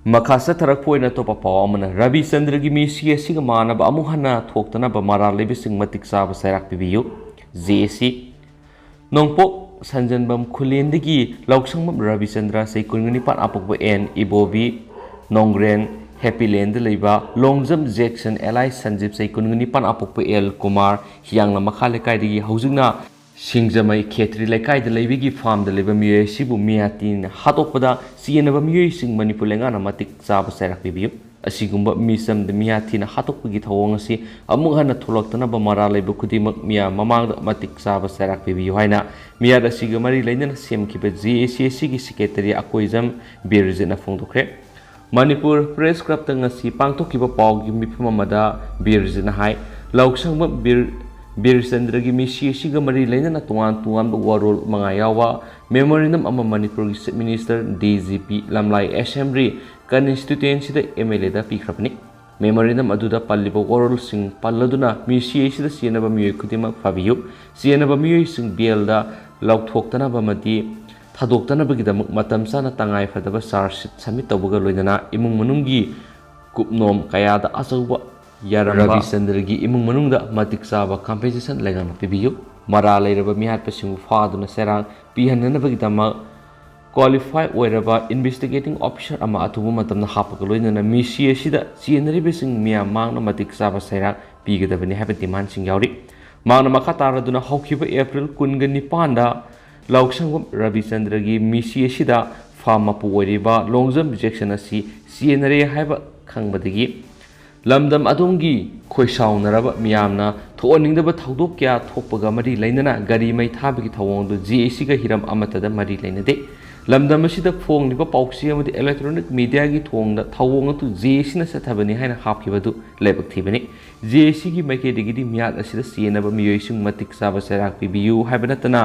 ꯃꯈꯥ ꯆꯠꯊꯔꯛꯄ ꯑꯣꯏꯅ ꯑꯇꯣꯞꯄ ꯄꯥꯎ ꯑꯃꯅ, ꯔꯕꯤꯆꯟꯗ꯭ꯔꯒꯤ ꯃꯤꯁꯤ ꯑꯁꯤꯒ ꯃꯥꯟꯅꯕ ꯑꯃꯨꯛ ꯍꯟꯅ ꯊꯣꯛꯇꯅꯕ ꯃꯔꯥꯜ ꯂꯩꯕꯁꯤꯡ ꯃꯇꯤꯛ ꯆꯥꯕ ꯆꯩꯔꯥꯛ ꯄꯤꯕꯤꯌꯨ, ꯖꯦ ꯑꯦ ꯁꯤ꯫ ꯅꯣꯡꯄꯣꯛ ꯁꯟꯖꯟꯕꯝ ꯈꯨꯂꯦꯟꯗꯒꯤ ꯂꯧꯁꯪꯕꯝ ꯔꯕꯤꯆꯟꯗ꯭ꯔ, ꯆꯍꯤ ꯀꯨꯟꯒ ꯅꯤꯄꯥꯟ, ꯑꯄꯣꯛꯄ ꯑꯦꯟ ꯏꯕꯣꯕꯤ, ꯅꯣꯡꯒ꯭ꯔꯦꯟ ꯍꯦꯄꯤꯂꯦꯟꯗ ꯂꯩꯕ ꯂꯣꯡꯖꯝ ꯖꯦꯛꯁꯟ ꯑꯦꯂꯥꯏ ꯁꯟꯖꯤꯞ, ꯆꯍꯤ ꯀꯨꯟꯒ ꯅꯤꯄꯥꯟ, ꯑꯄꯣꯛꯄ ꯑꯦꯜ ꯀꯨꯃꯥꯔ, ꯍꯤꯌꯥꯡꯂꯝ ꯃꯈꯥ ꯂꯩꯀꯥꯏꯗꯒꯤ ꯍꯧꯖꯤꯛꯅ ꯁꯤꯡꯖꯃꯩ ꯈꯦꯇ꯭ꯔꯤ ꯂꯩꯀꯥꯏꯗ ꯂꯩꯕꯒꯤ ꯐꯥꯔꯝꯗ ꯂꯩꯕ ꯃꯤꯑꯣꯏ ꯑꯁꯤꯕꯨ ꯃꯤꯌꯥꯊꯤꯅ ꯍꯥꯠꯇꯣꯛꯄꯗ ꯆꯦꯟꯅꯕ ꯃꯤꯑꯣꯏꯁꯤꯡ ꯃꯅꯤꯄꯨꯔ ꯂꯩꯉꯥꯛꯅ ꯃꯇꯤꯛ ꯆꯥꯕ ꯆꯩꯔꯥꯛ ꯄꯤꯕꯤꯌꯨ꯫ ꯑꯁꯤꯒꯨꯝꯕ ꯃꯤꯆꯝꯗ ꯃꯤꯌꯥꯊꯤꯅ ꯍꯥꯠꯇꯣꯛꯄꯒꯤ ꯊꯧꯑꯣꯡ ꯑꯁꯤ ꯑꯃꯨꯛ ꯍꯟꯅ ꯊꯣꯛꯂꯛꯇꯅꯕ ꯃꯔꯥꯜ ꯂꯩꯕ ꯈꯨꯗꯤꯡꯃꯛ ꯃꯤꯌꯥꯝ ꯃꯃꯥꯡꯗ ꯃꯇꯤꯛ ꯆꯥꯕ ꯆꯩꯔꯥꯛ ꯄꯤꯕꯤꯌꯨ ꯍꯥꯏꯅ ꯃꯤꯍꯥꯠ ꯑꯁꯤꯒ ꯃꯔꯤ ꯂꯩꯅꯅ ꯁꯦꯝꯈꯤꯕ ꯖꯦ ꯑꯦ ꯁꯤ ꯑꯁꯤꯒꯤ ꯁꯦꯀ꯭ꯔꯦꯇꯔꯤ ꯑꯀꯣꯏꯖꯝ ꯕꯤꯔꯖꯤꯠꯅ ꯐꯣꯡꯗꯣꯛꯈ꯭ꯔꯦ꯫ ꯃꯅꯤꯄꯨꯔ ꯄ꯭ꯔꯦꯁ ꯀ꯭ꯂꯕꯇ ꯉꯁꯤ ꯄꯥꯡꯊꯣꯛꯈꯤꯕ ꯄꯥꯎꯒꯤ ꯃꯤꯐꯝ ꯑꯃꯗ ꯕꯤꯔꯖꯤꯠꯅ ꯍꯥꯏ, ꯂꯧꯁꯪꯕꯝ ꯕꯤꯔ, ꯕꯤꯔꯆꯟꯗ꯭ꯔꯒꯤ ꯃꯤꯁꯤ ꯑꯁꯤꯒ ꯃꯔꯤ ꯂꯩꯅꯅ ꯇꯣꯉꯥꯟ ꯇꯣꯉꯥꯟꯕ ꯋꯥꯔꯣꯜ ꯃꯉꯥ ꯌꯥꯎꯕ ꯃꯦꯃꯣꯔꯦꯟꯗꯝ ꯑꯃ ꯃꯅꯤꯄꯨꯔꯒꯤ chief minister, D G P, Lamlai assembly ꯀꯟꯁꯇꯤꯇ꯭ꯋꯦꯟꯁꯤꯗ ꯑꯦꯝ ꯑꯦꯜ ꯑꯦꯗ ꯄꯤꯈ꯭ꯔꯕꯅꯤ꯫ ꯃꯦꯃꯣꯔꯦꯟꯗꯝ ꯑꯗꯨꯗ ꯄꯜꯂꯤꯕ ꯋꯥꯔꯣꯜꯁꯤꯡ ꯄꯜꯂꯗꯨꯅ ꯃꯤꯁꯤ ꯑꯁꯤꯗ ꯆꯦꯟꯅꯕ ꯃꯤꯑꯣꯏ ꯈꯨꯗꯤꯡꯃꯛ ꯐꯥꯕꯤꯌꯨ꯫ ꯆꯦꯟꯅꯕ ꯃꯤꯑꯣꯏꯁꯤꯡ ꯕꯦꯜꯗ ꯂꯧꯊꯣꯛꯇꯅꯕ ꯑꯃꯗꯤ ꯊꯥꯗꯣꯛꯇꯅꯕꯒꯤꯗꯃꯛ ꯃꯇꯝ ꯆꯥꯅ ꯇꯉꯥꯏ ꯐꯗꯕ ꯆꯥꯔꯖ ꯁꯤꯠ ꯁꯕꯃꯤꯠ ꯇꯧꯕꯒ ꯂꯣꯏꯅꯅ ꯏꯃꯨꯡ ꯃꯅꯨꯡꯒꯤ ꯀꯨꯞꯅꯣꯝ ꯀꯌꯥꯗ ꯑꯆꯧꯕ ꯌꯥꯔꯝꯕ ꯔꯕꯤꯆꯟꯗ꯭ꯔꯒꯤ ꯏꯃꯨꯡ ꯃꯅꯨꯡꯗ ꯃꯇꯤꯛ ꯆꯥꯕ ꯀꯝꯄꯦꯟꯁꯦꯁꯟ ꯂꯩꯉꯥꯛꯅ ꯄꯤꯕꯤꯌꯨ꯫ ꯃꯔꯥꯜ ꯂꯩꯔꯕ ꯃꯤꯍꯥꯠꯄꯁꯤꯡꯕꯨ ꯐꯥꯗꯨꯅ ꯆꯩꯔꯥꯛ ꯄꯤꯍꯟꯅꯅꯕꯒꯤꯗꯃꯛ ꯀ꯭ꯋꯥꯂꯤꯐꯥꯏ ꯑꯣꯏꯔꯕ ꯏꯟꯚꯦꯁꯇꯤꯒꯦꯇꯤꯡ ꯑꯣꯐꯤꯁꯥꯔ ꯑꯃ ꯑꯊꯨꯕ ꯃꯇꯝꯗ ꯍꯥꯞꯄꯒ ꯂꯣꯏꯅꯅ ꯃꯤꯁꯤ ꯑꯁꯤꯗ ꯆꯦꯟꯅꯔꯤꯕꯁꯤꯡ ꯃꯤꯌꯥꯝ ꯃꯥꯡꯅ ꯃꯇꯤꯛ ꯆꯥꯕ ꯆꯩꯔꯥꯛ ꯄꯤꯒꯗꯕꯅꯤ ꯍꯥꯏꯕ ꯗꯤꯃꯥꯟꯁꯤꯡ ꯌꯥꯎꯔꯤ꯫ ꯃꯍꯥꯛꯅ ꯃꯈꯥ ꯇꯥꯔꯗꯨꯅ ꯍꯧꯈꯤꯕ ꯑꯦꯄ꯭ꯔꯤꯜ ꯀꯨꯟꯒ ꯅꯤꯄꯥꯟꯗ ꯂꯧꯁꯪꯕꯝ ꯔꯕꯤꯆꯟꯗ꯭ꯔꯒꯤ ꯃꯤꯁꯤ ꯑꯁꯤꯗ ꯐꯥꯝ ꯃꯄꯨ ꯑꯣꯏꯔꯤꯕ ꯂꯣꯡꯖꯝ ꯖꯦꯛꯁꯟ ꯑꯁꯤ ꯆꯦꯟꯅꯔꯦ ꯍꯥꯏꯕ ꯈꯪꯕꯗꯒꯤ ꯂꯝꯗꯝ ꯑꯗꯣꯝꯒꯤ ꯈꯣꯏꯁꯥꯎꯅꯔꯕ ꯃꯤꯌꯥꯝꯅ ꯊꯣꯛꯍꯟꯅꯤꯡꯗꯕ ꯊꯧꯗꯣꯛ ꯀꯌꯥ ꯊꯣꯛꯄꯒ ꯃꯔꯤ ꯂꯩꯅꯅ ꯒꯥꯔꯤ ꯃꯩ ꯊꯥꯕꯒꯤ ꯊꯧꯑꯣꯡ ꯑꯗꯨ ꯖꯦ ꯑꯦ ꯁꯤꯒ ꯍꯤꯔꯝ ꯑꯃꯠꯇꯗ ꯃꯔꯤ ꯂꯩꯅꯗꯦ꯫ ꯂꯝꯗꯝ ꯑꯁꯤꯗ ꯐꯣꯡꯂꯤꯕ ꯄꯥꯎꯆꯦ ꯑꯃꯗꯤ electronic mediaꯒꯤ ꯊꯣꯡꯗ ꯊꯧꯑꯣꯡ ꯑꯗꯨ ꯖꯦ ꯑꯦ ꯁꯤꯅ ꯆꯠꯊꯕꯅꯤ ꯍꯥꯏꯅ ꯍꯥꯞꯈꯤꯕ ꯑꯗꯨ ꯂꯥꯏꯕꯛ ꯊꯤꯕꯅꯤ꯫ ꯖꯦ ꯑꯦ ꯁꯤꯒꯤ ꯃꯥꯏꯀꯩꯗꯒꯤꯗꯤ ꯃꯤꯍꯥꯠ ꯑꯁꯤꯗ ꯆꯦꯟꯅꯕ ꯃꯤꯑꯣꯏꯁꯤꯡ ꯃꯇꯤꯛ ꯆꯥꯕ ꯆꯩꯔꯥꯛ ꯄꯤꯕꯤꯌꯨ ꯍꯥꯏꯕ ꯅꯠꯇꯅ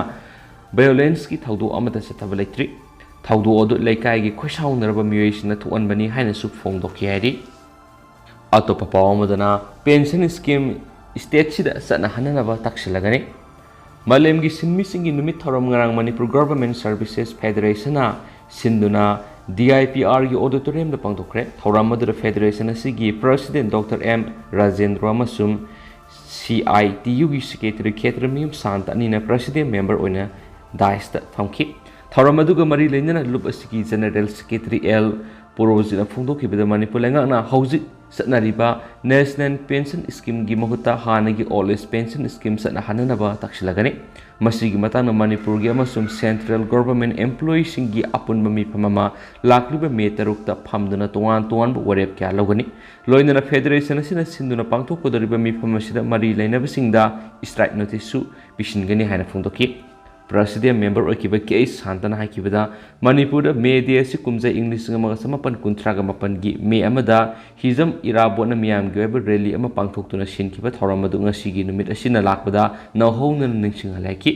violenceꯀꯤ ꯊꯧꯗꯣꯛ ꯑꯃꯠꯇ ꯆꯠꯊꯕ ꯂꯩꯇ꯭ꯔꯤ꯫ ꯊꯧꯗꯣꯛ ꯑꯗꯨ ꯂꯩꯀꯥꯏꯒꯤ ꯈꯣꯏꯁꯥꯎꯅꯔꯕ ꯃꯤꯑꯣꯏꯁꯤꯡꯅ ꯊꯣꯛꯍꯟꯕꯅꯤ ꯍꯥꯏꯅꯁꯨ ꯐꯣꯡꯗꯣꯛꯈꯤ ꯍꯥꯏꯔꯤ꯫ ꯑꯇꯣꯞꯄ ꯄꯥꯎ ꯑꯃꯗꯅ pension scheme stateꯁꯤꯗ ꯆꯠꯅꯍꯟꯅꯅꯕ ꯇꯛꯁꯤꯜꯂꯒꯅꯤ꯫ ꯃꯥꯂꯦꯝꯒꯤ ꯁꯤꯟꯃꯤꯁꯤꯡꯒꯤ ꯅꯨꯃꯤꯠ ꯊꯧꯔꯝ ꯉꯔꯥꯡ ꯃꯅꯤꯄꯨꯔ Government Services Federationꯅ ꯁꯤꯟꯗꯨꯅ D I P Rꯒꯤ auditoriumꯗ ꯄꯥꯡꯊꯣꯛꯈ꯭ꯔꯦ꯫ ꯊꯧꯔꯝ ꯑꯗꯨꯗ federation ꯑꯁꯤꯒꯤ president Doctor M ꯔꯥꯖꯦꯟꯗ꯭ꯔ ꯑꯃꯁꯨꯡ C I T Uꯒꯤ secretary ꯈꯦꯇ꯭ꯔꯃꯌꯨꯝ ꯁꯥꯟꯇ ꯑꯅꯤꯅ president member ꯑꯣꯏꯅ daisꯇ ꯐꯝꯈꯤ꯫ ꯊꯧꯔꯝ ꯑꯗꯨꯒ ꯃꯔꯤ ꯂꯩꯅꯅ ꯂꯨꯞ ꯑꯁꯤꯒꯤ general secretary L ꯄꯨꯔꯣꯖꯤꯠꯅ ꯐꯣꯡꯗꯣꯛꯈꯤꯕꯗ ꯃꯅꯤꯄꯨꯔ ꯂꯩꯉꯥꯛꯅ ꯍꯧꯖꯤꯛ ꯆꯠꯅꯔꯤꯕ National Pension Schemeꯒꯤ ꯃꯍꯨꯠꯇ ꯍꯥꯟꯅꯒꯤ Old Age Pension Scheme ꯆꯠꯅꯍꯟꯅꯅꯕ ꯇꯛꯁꯤꯜꯂꯒꯅꯤ꯫ ꯃꯁꯤꯒꯤ ꯃꯇꯥꯡꯗ ꯃꯅꯤꯄꯨꯔꯒꯤ ꯑꯃꯁꯨꯡ central government employeeꯁꯤꯡꯒꯤ ꯑꯄꯨꯟꯕ ꯃꯤꯐꯝ ꯑꯃ ꯂꯥꯛꯂꯤꯕ ꯃꯦ ꯇꯔꯨꯛꯇ ꯐꯝꯗꯨꯅ ꯇꯣꯉꯥꯟ ꯇꯣꯉꯥꯟꯕ ꯋꯥꯔꯦꯞ ꯀꯌꯥ ꯂꯧꯒꯅꯤ꯫ ꯂꯣꯏꯅꯅ federation ꯑꯁꯤꯅ ꯁꯤꯟꯗꯨꯅ ꯄꯥꯡꯊꯣꯛꯀꯗꯧꯔꯤꯕ ꯃꯤꯐꯝ ꯑꯁꯤꯗ ꯃꯔꯤ ꯂꯩꯅꯕꯁꯤꯡꯗ strike noticeꯁꯨ ꯄꯤꯁꯤꯟꯒꯅꯤ ꯍꯥꯏꯅ ꯐꯣꯡꯗꯣꯛꯈꯤ꯫ President member ꯑꯣꯏꯈꯤꯕ ꯀꯦ ꯑꯩꯆ ꯁꯥꯟꯇꯅ ꯍꯥꯏꯈꯤꯕꯗ, ꯃꯅꯤꯄꯨꯔꯗ May Day ꯑꯁꯤ ꯀꯨꯝꯖꯥ ꯏꯪ ꯂꯤꯁꯤꯡ ꯑꯃꯒ ꯆꯃꯥꯄꯟ ꯀꯨꯟꯊ꯭ꯔꯥꯒ ꯃꯥꯄꯟꯒꯤ ꯃꯦ ꯑꯃꯗ ꯍꯤꯖꯝ ꯏꯔꯥꯕꯣꯠꯅ ꯃꯤꯌꯥꯝꯒꯤ ꯑꯣꯏꯕ rally ꯑꯃ ꯄꯥꯡꯊꯣꯛꯇꯨꯅ ꯁꯤꯟꯈꯤꯕ ꯊꯧꯔꯝ ꯑꯗꯨ ꯉꯁꯤꯒꯤ ꯅꯨꯃꯤꯠ ꯑꯁꯤꯅ ꯂꯥꯛꯄꯗ ꯅꯧꯍꯧꯅꯅ ꯅꯤꯡꯁꯤꯡꯍꯜꯂꯦ ꯍꯥꯏꯈꯤ꯫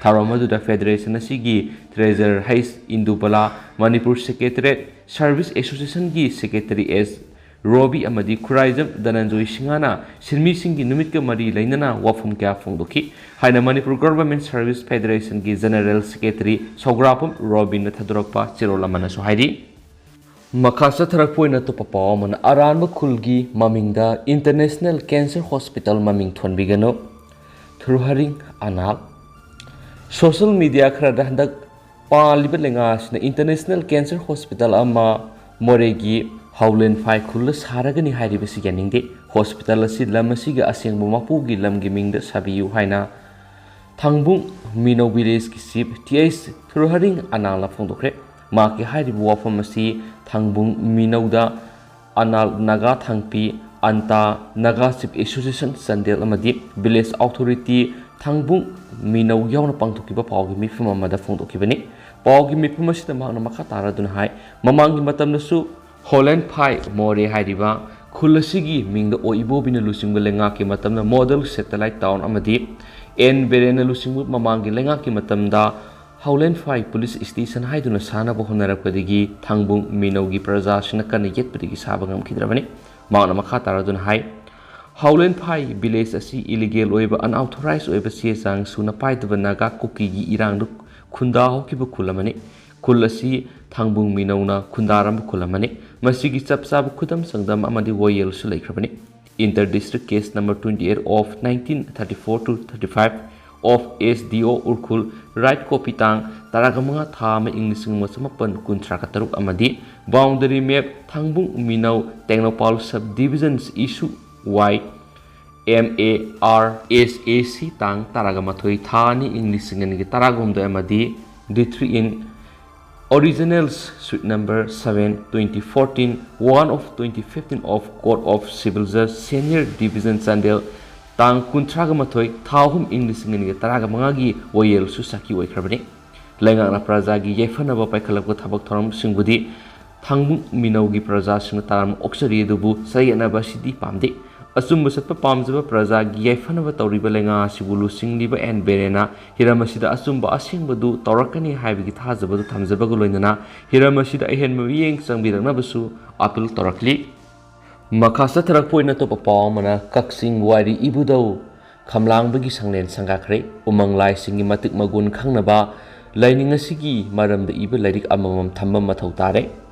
ꯊꯧꯔꯝ ꯑꯗꯨꯗ federation ꯑꯁꯤꯒꯤ treasurer H ꯏꯟꯗꯨꯕꯂꯥ, Manipur Secretariat Service Associationꯒꯤ secretary S Robi ꯑꯃꯗꯤ ꯈꯨꯔꯥꯏꯖꯝ ꯙꯅꯟꯖꯣꯏ ꯁꯤꯡꯍꯅ ꯁꯤꯟꯃꯤꯁꯤꯡꯒꯤ ꯅꯨꯃꯤꯠꯀ ꯃꯔꯤ ꯂꯩꯅꯅ ꯋꯥꯐꯝ ꯀꯌꯥ ꯐꯣꯡꯗꯣꯛꯈꯤ ꯍꯥꯏꯅ Manipur Government Service Federationꯒꯤ general secretary ꯁꯧꯒ꯭ꯔꯥꯄꯝ ꯔꯣꯕꯤꯟꯅ ꯊꯥꯗꯣꯔꯛꯄ ꯆꯦꯔꯣꯜ ꯑꯃꯅꯁꯨ ꯍꯥꯏꯔꯤ꯫ ꯃꯈꯥ ꯆꯠꯊꯔꯛꯄ ꯑꯣꯏꯅ ꯑꯇꯣꯞꯄ ꯄꯥꯎ ꯑꯃꯅ, ꯑꯔꯥꯟꯕ ꯈꯨꯜꯒꯤ ꯃꯃꯤꯡꯗ International Cancer Hospital ꯃꯃꯤꯡ ꯊꯣꯟꯕꯤꯒꯅꯨ, ꯊꯨꯔꯨꯍꯔꯤꯡ ꯑꯅꯥꯜ꯫ Social media ꯈꯔꯗ ꯍꯟꯗꯛ ꯄꯥꯜꯂꯤꯕ ꯂꯩꯉꯥꯛ ꯑꯁꯤꯅ International Cancer Hospital ꯑꯃ ꯃꯣꯔꯦꯒꯤ ꯍꯥꯎꯂꯦꯟꯐꯥꯏ ꯈꯨꯜꯗ ꯁꯥꯔꯒꯅꯤ ꯍꯥꯏꯔꯤꯕꯁꯤ ꯌꯥꯅꯤꯡꯗꯦ꯫ Hospital ꯑꯁꯤ ꯂꯝ ꯑꯁꯤꯒꯤ ꯑꯁꯦꯡꯕ ꯃꯄꯨꯒꯤ ꯂꯝꯒꯤ ꯃꯤꯡꯗ ꯁꯥꯕꯤꯌꯨ ꯍꯥꯏꯅ ꯊꯥꯡꯕꯨꯡ ꯃꯤꯅꯧ villageꯀꯤ chief T H ꯊꯨꯔꯍꯔꯤꯡ ꯑꯅꯥꯜꯅ ꯐꯣꯡꯗꯣꯛꯈ꯭ꯔꯦ꯫ ꯃꯍꯥꯛꯀꯤ ꯍꯥꯏꯔꯤꯕ ꯋꯥꯐꯝ ꯑꯁꯤ ꯊꯥꯡꯕꯨꯡ ꯃꯤꯅꯧꯗ ꯑꯅꯥꯜ ꯅꯥꯒꯥ ꯊꯥꯡꯄꯤ, ꯑꯟꯇꯥ ꯅꯥꯒꯥ Chief Association ꯆꯥꯟꯗꯦꯜ ꯑꯃꯗꯤ village authority ꯊꯥꯡꯕꯨꯡ ꯃꯤꯅꯧ ꯌꯥꯎꯅ ꯄꯥꯡꯊꯣꯛꯈꯤꯕ ꯄꯥꯎꯒꯤ ꯃꯤꯐꯝ ꯑꯃꯗ ꯐꯣꯡꯗꯣꯛꯈꯤꯕꯅꯤ꯫ ꯄꯥꯎꯒꯤ ꯃꯤꯐꯝ ꯑꯁꯤꯗ ꯃꯍꯥꯛꯅ ꯃꯈꯥ ꯇꯥꯔꯗꯨꯅ ꯍꯥꯏ, ꯃꯃꯥꯡꯒꯤ ꯃꯇꯝꯗꯁꯨ ꯍꯣꯂꯦꯟꯐꯥꯏ ꯃꯣꯔꯦ ꯍꯥꯏꯔꯤꯕ ꯈꯨꯜ ꯑꯁꯤꯒꯤ ꯃꯤꯡꯗ ꯑꯣ ꯏꯕꯣꯕꯤꯅ ꯂꯨꯆꯤꯡꯕ ꯂꯩꯉꯥꯛꯀꯤ ꯃꯇꯝꯗ ꯃꯣꯗꯦꯜ ꯁꯦꯇꯦꯂꯥꯏꯠ ꯇꯥꯎꯟ ꯑꯃꯗꯤ ꯑꯦꯟ ꯕꯤꯔꯦꯟꯅ ꯂꯨꯆꯤꯡꯕ ꯃꯃꯥꯡꯒꯤ ꯂꯩꯉꯥꯛꯀꯤ ꯃꯇꯝꯗ ꯍꯥꯎꯂꯦꯟꯐꯥꯏ ꯄꯨꯂꯤꯁ ꯁ꯭ꯇꯦꯁꯟ ꯍꯥꯏꯗꯨꯅ ꯁꯥꯅꯕ ꯍꯣꯠꯅꯔꯛꯄꯗꯒꯤ ꯊꯥꯡꯕꯨꯡ ꯃꯤꯅꯧꯒꯤ ꯄ꯭ꯔꯖꯥꯁꯤꯡꯅ ꯀꯟꯅ ꯌꯦꯠꯄꯗꯒꯤ ꯁꯥꯕ ꯉꯝꯈꯤꯗ꯭ꯔꯕꯅꯤ꯫ ꯃꯍꯥꯛꯅ ꯃꯈꯥ ꯇꯥꯔꯗꯨꯅ ꯍꯥꯏ, ꯍꯥꯎꯂꯦꯟꯐꯥꯏ ꯚꯤꯂꯦꯖ ꯑꯁꯤ ꯏꯂꯤꯒꯦꯜ ꯑꯣꯏꯕ, ꯑꯟꯑꯣꯊꯣꯔꯥꯏꯖ ꯑꯣꯏꯕ ꯆꯦ ꯆꯥꯡ ꯁꯨꯅ ꯄꯥꯏꯗꯕ ꯅꯥꯒꯥ ꯀꯨꯀꯤꯒꯤ ꯏꯔꯥꯡꯗ ꯈꯨꯟꯗꯥ ꯍꯧꯈꯤꯕ ꯈꯨꯜ ꯑꯃꯅꯤ꯫ ꯈꯨꯜ ꯑꯁꯤ ꯊꯥꯡꯕꯨꯡ ꯃꯤꯅꯧꯅ ꯈꯨꯟꯗꯥꯔꯝꯕ ꯈꯨꯜ ꯑꯃꯅꯤ꯫ ꯃꯁꯤꯒꯤ ꯆꯞ ꯆꯥꯕ ꯈꯨꯗꯝ ꯆꯥꯡꯗꯝ ꯑꯃꯗꯤ ꯋꯥꯌꯦꯜꯁꯨ ꯂꯩꯈ꯭ꯔꯕꯅꯤ꯫ Inter District Case Number twenty eight of nineteen thirty four to thirty five of S D O Ukhrul, right copy ꯇꯥꯡ ꯇꯔꯥꯃꯉꯥ ꯊꯥ ꯑꯃ ꯏꯪ ꯂꯤꯁꯤꯡ ꯑꯃ ꯆꯃꯥꯄꯟ ꯀꯨꯟꯊ꯭ꯔꯥ ꯇꯔꯨꯛ ꯑꯃꯗꯤ Boundary Map ꯊꯥꯡꯕꯨꯡ ꯃꯤꯅꯧ Tengnoupal Sub Divisions issue Y M A R S A C ꯇꯥꯡ ꯇꯔꯥꯃꯥꯊꯣꯏ ꯊꯥ ꯑꯅꯤ ꯏꯪ ꯂꯤꯁꯤꯡ ꯑꯅꯤꯒ ꯇꯔꯥꯍꯨꯝꯗꯣꯏ ꯑꯃꯗꯤ Decree in Originals Suite Number seven, twenty fourteen, one of twenty fifteen of Court of Civil Judge, Senior Division, Chandel ꯇꯥꯡ ꯀꯨꯟꯊ꯭ꯔꯥꯃꯥꯊꯣꯏ ꯊꯥ ꯑꯍꯨꯝ ꯏꯪ ꯂꯤꯁꯤꯡ ꯑꯅꯤꯒ ꯇꯔꯥꯃꯉꯥꯒꯤ ꯋꯥꯌꯦꯜꯁꯨ ꯁꯥꯈꯤ ꯑꯣꯏꯈ꯭ꯔꯕꯅꯤ꯫ ꯂꯩꯉꯥꯛꯅ ꯄ꯭ꯔꯖꯥꯒꯤ ꯌꯥꯏꯐꯅꯕ ꯄꯥꯏꯈꯠꯂꯛꯄ ꯊꯕꯛ ꯊꯧꯔꯝꯁꯤꯡꯕꯨꯗꯤ ꯊꯥꯡꯕꯨꯡ ꯃꯤꯅꯧꯒꯤ ꯄ꯭ꯔꯖꯥꯁꯤꯡꯅ ꯇꯔꯥꯝꯅ ꯑꯣꯛꯆꯔꯤ, ꯑꯗꯨꯕꯨ ꯆꯌꯦꯠꯅꯕ ꯑꯁꯤꯗꯤ ꯄꯥꯝꯗꯦ꯫ ꯑꯆꯨꯝꯕ ꯆꯠꯄ ꯄꯥꯝꯖꯕ ꯄ꯭ꯔꯖꯥꯒꯤ ꯌꯥꯏꯐꯅꯕ ꯇꯧꯔꯤꯕ ꯂꯩꯉꯥꯛ ꯑꯁꯤꯕꯨ ꯂꯨꯆꯤꯡꯂꯤꯕ ꯑꯦꯟ ꯕꯤꯔꯦꯟꯅ ꯍꯤꯔꯝ ꯑꯁꯤꯗ ꯑꯆꯨꯝꯕ ꯑꯁꯦꯡꯕꯗꯨ ꯇꯧꯔꯛꯀꯅꯤ ꯍꯥꯏꯕꯒꯤ ꯊꯥꯖꯕꯗꯨ ꯊꯝꯖꯕꯒ ꯂꯣꯏꯅꯅ ꯍꯤꯔꯝ ꯑꯁꯤꯗ ꯑꯍꯦꯟꯕ ꯃꯤꯠꯌꯦꯡ ꯆꯪꯕꯤꯔꯛꯅꯕꯁꯨ ꯑꯥꯄꯤꯜ ꯇꯧꯔꯛꯂꯤ꯫ ꯃꯈꯥ ꯆꯠꯊꯔꯛꯄ ꯑꯣꯏꯅ ꯑꯇꯣꯞꯄ ꯄꯥꯎ ꯑꯃꯅ, ꯀꯛꯆꯤꯡ ꯋꯥꯏꯔꯤ ꯏꯕꯨꯙꯧ ꯈꯝꯂꯥꯡꯕꯒꯤ ꯁꯪꯂꯦꯟ ꯁꯪꯒꯥꯈ꯭ꯔꯦ꯫ ꯎꯃꯪ ꯂꯥꯏꯁꯤꯡꯒꯤ ꯃꯇꯤꯛ ꯃꯒꯨꯟ ꯈꯪꯅꯕ ꯂꯥꯏꯅꯤꯡ ꯑꯁꯤꯒꯤ ꯃꯔꯝꯗ ꯏꯕ ꯂꯥꯏꯔꯤꯛ ꯑꯃꯃꯝ ꯊꯝꯕ ꯃꯊꯧ ꯇꯥꯔꯦ꯫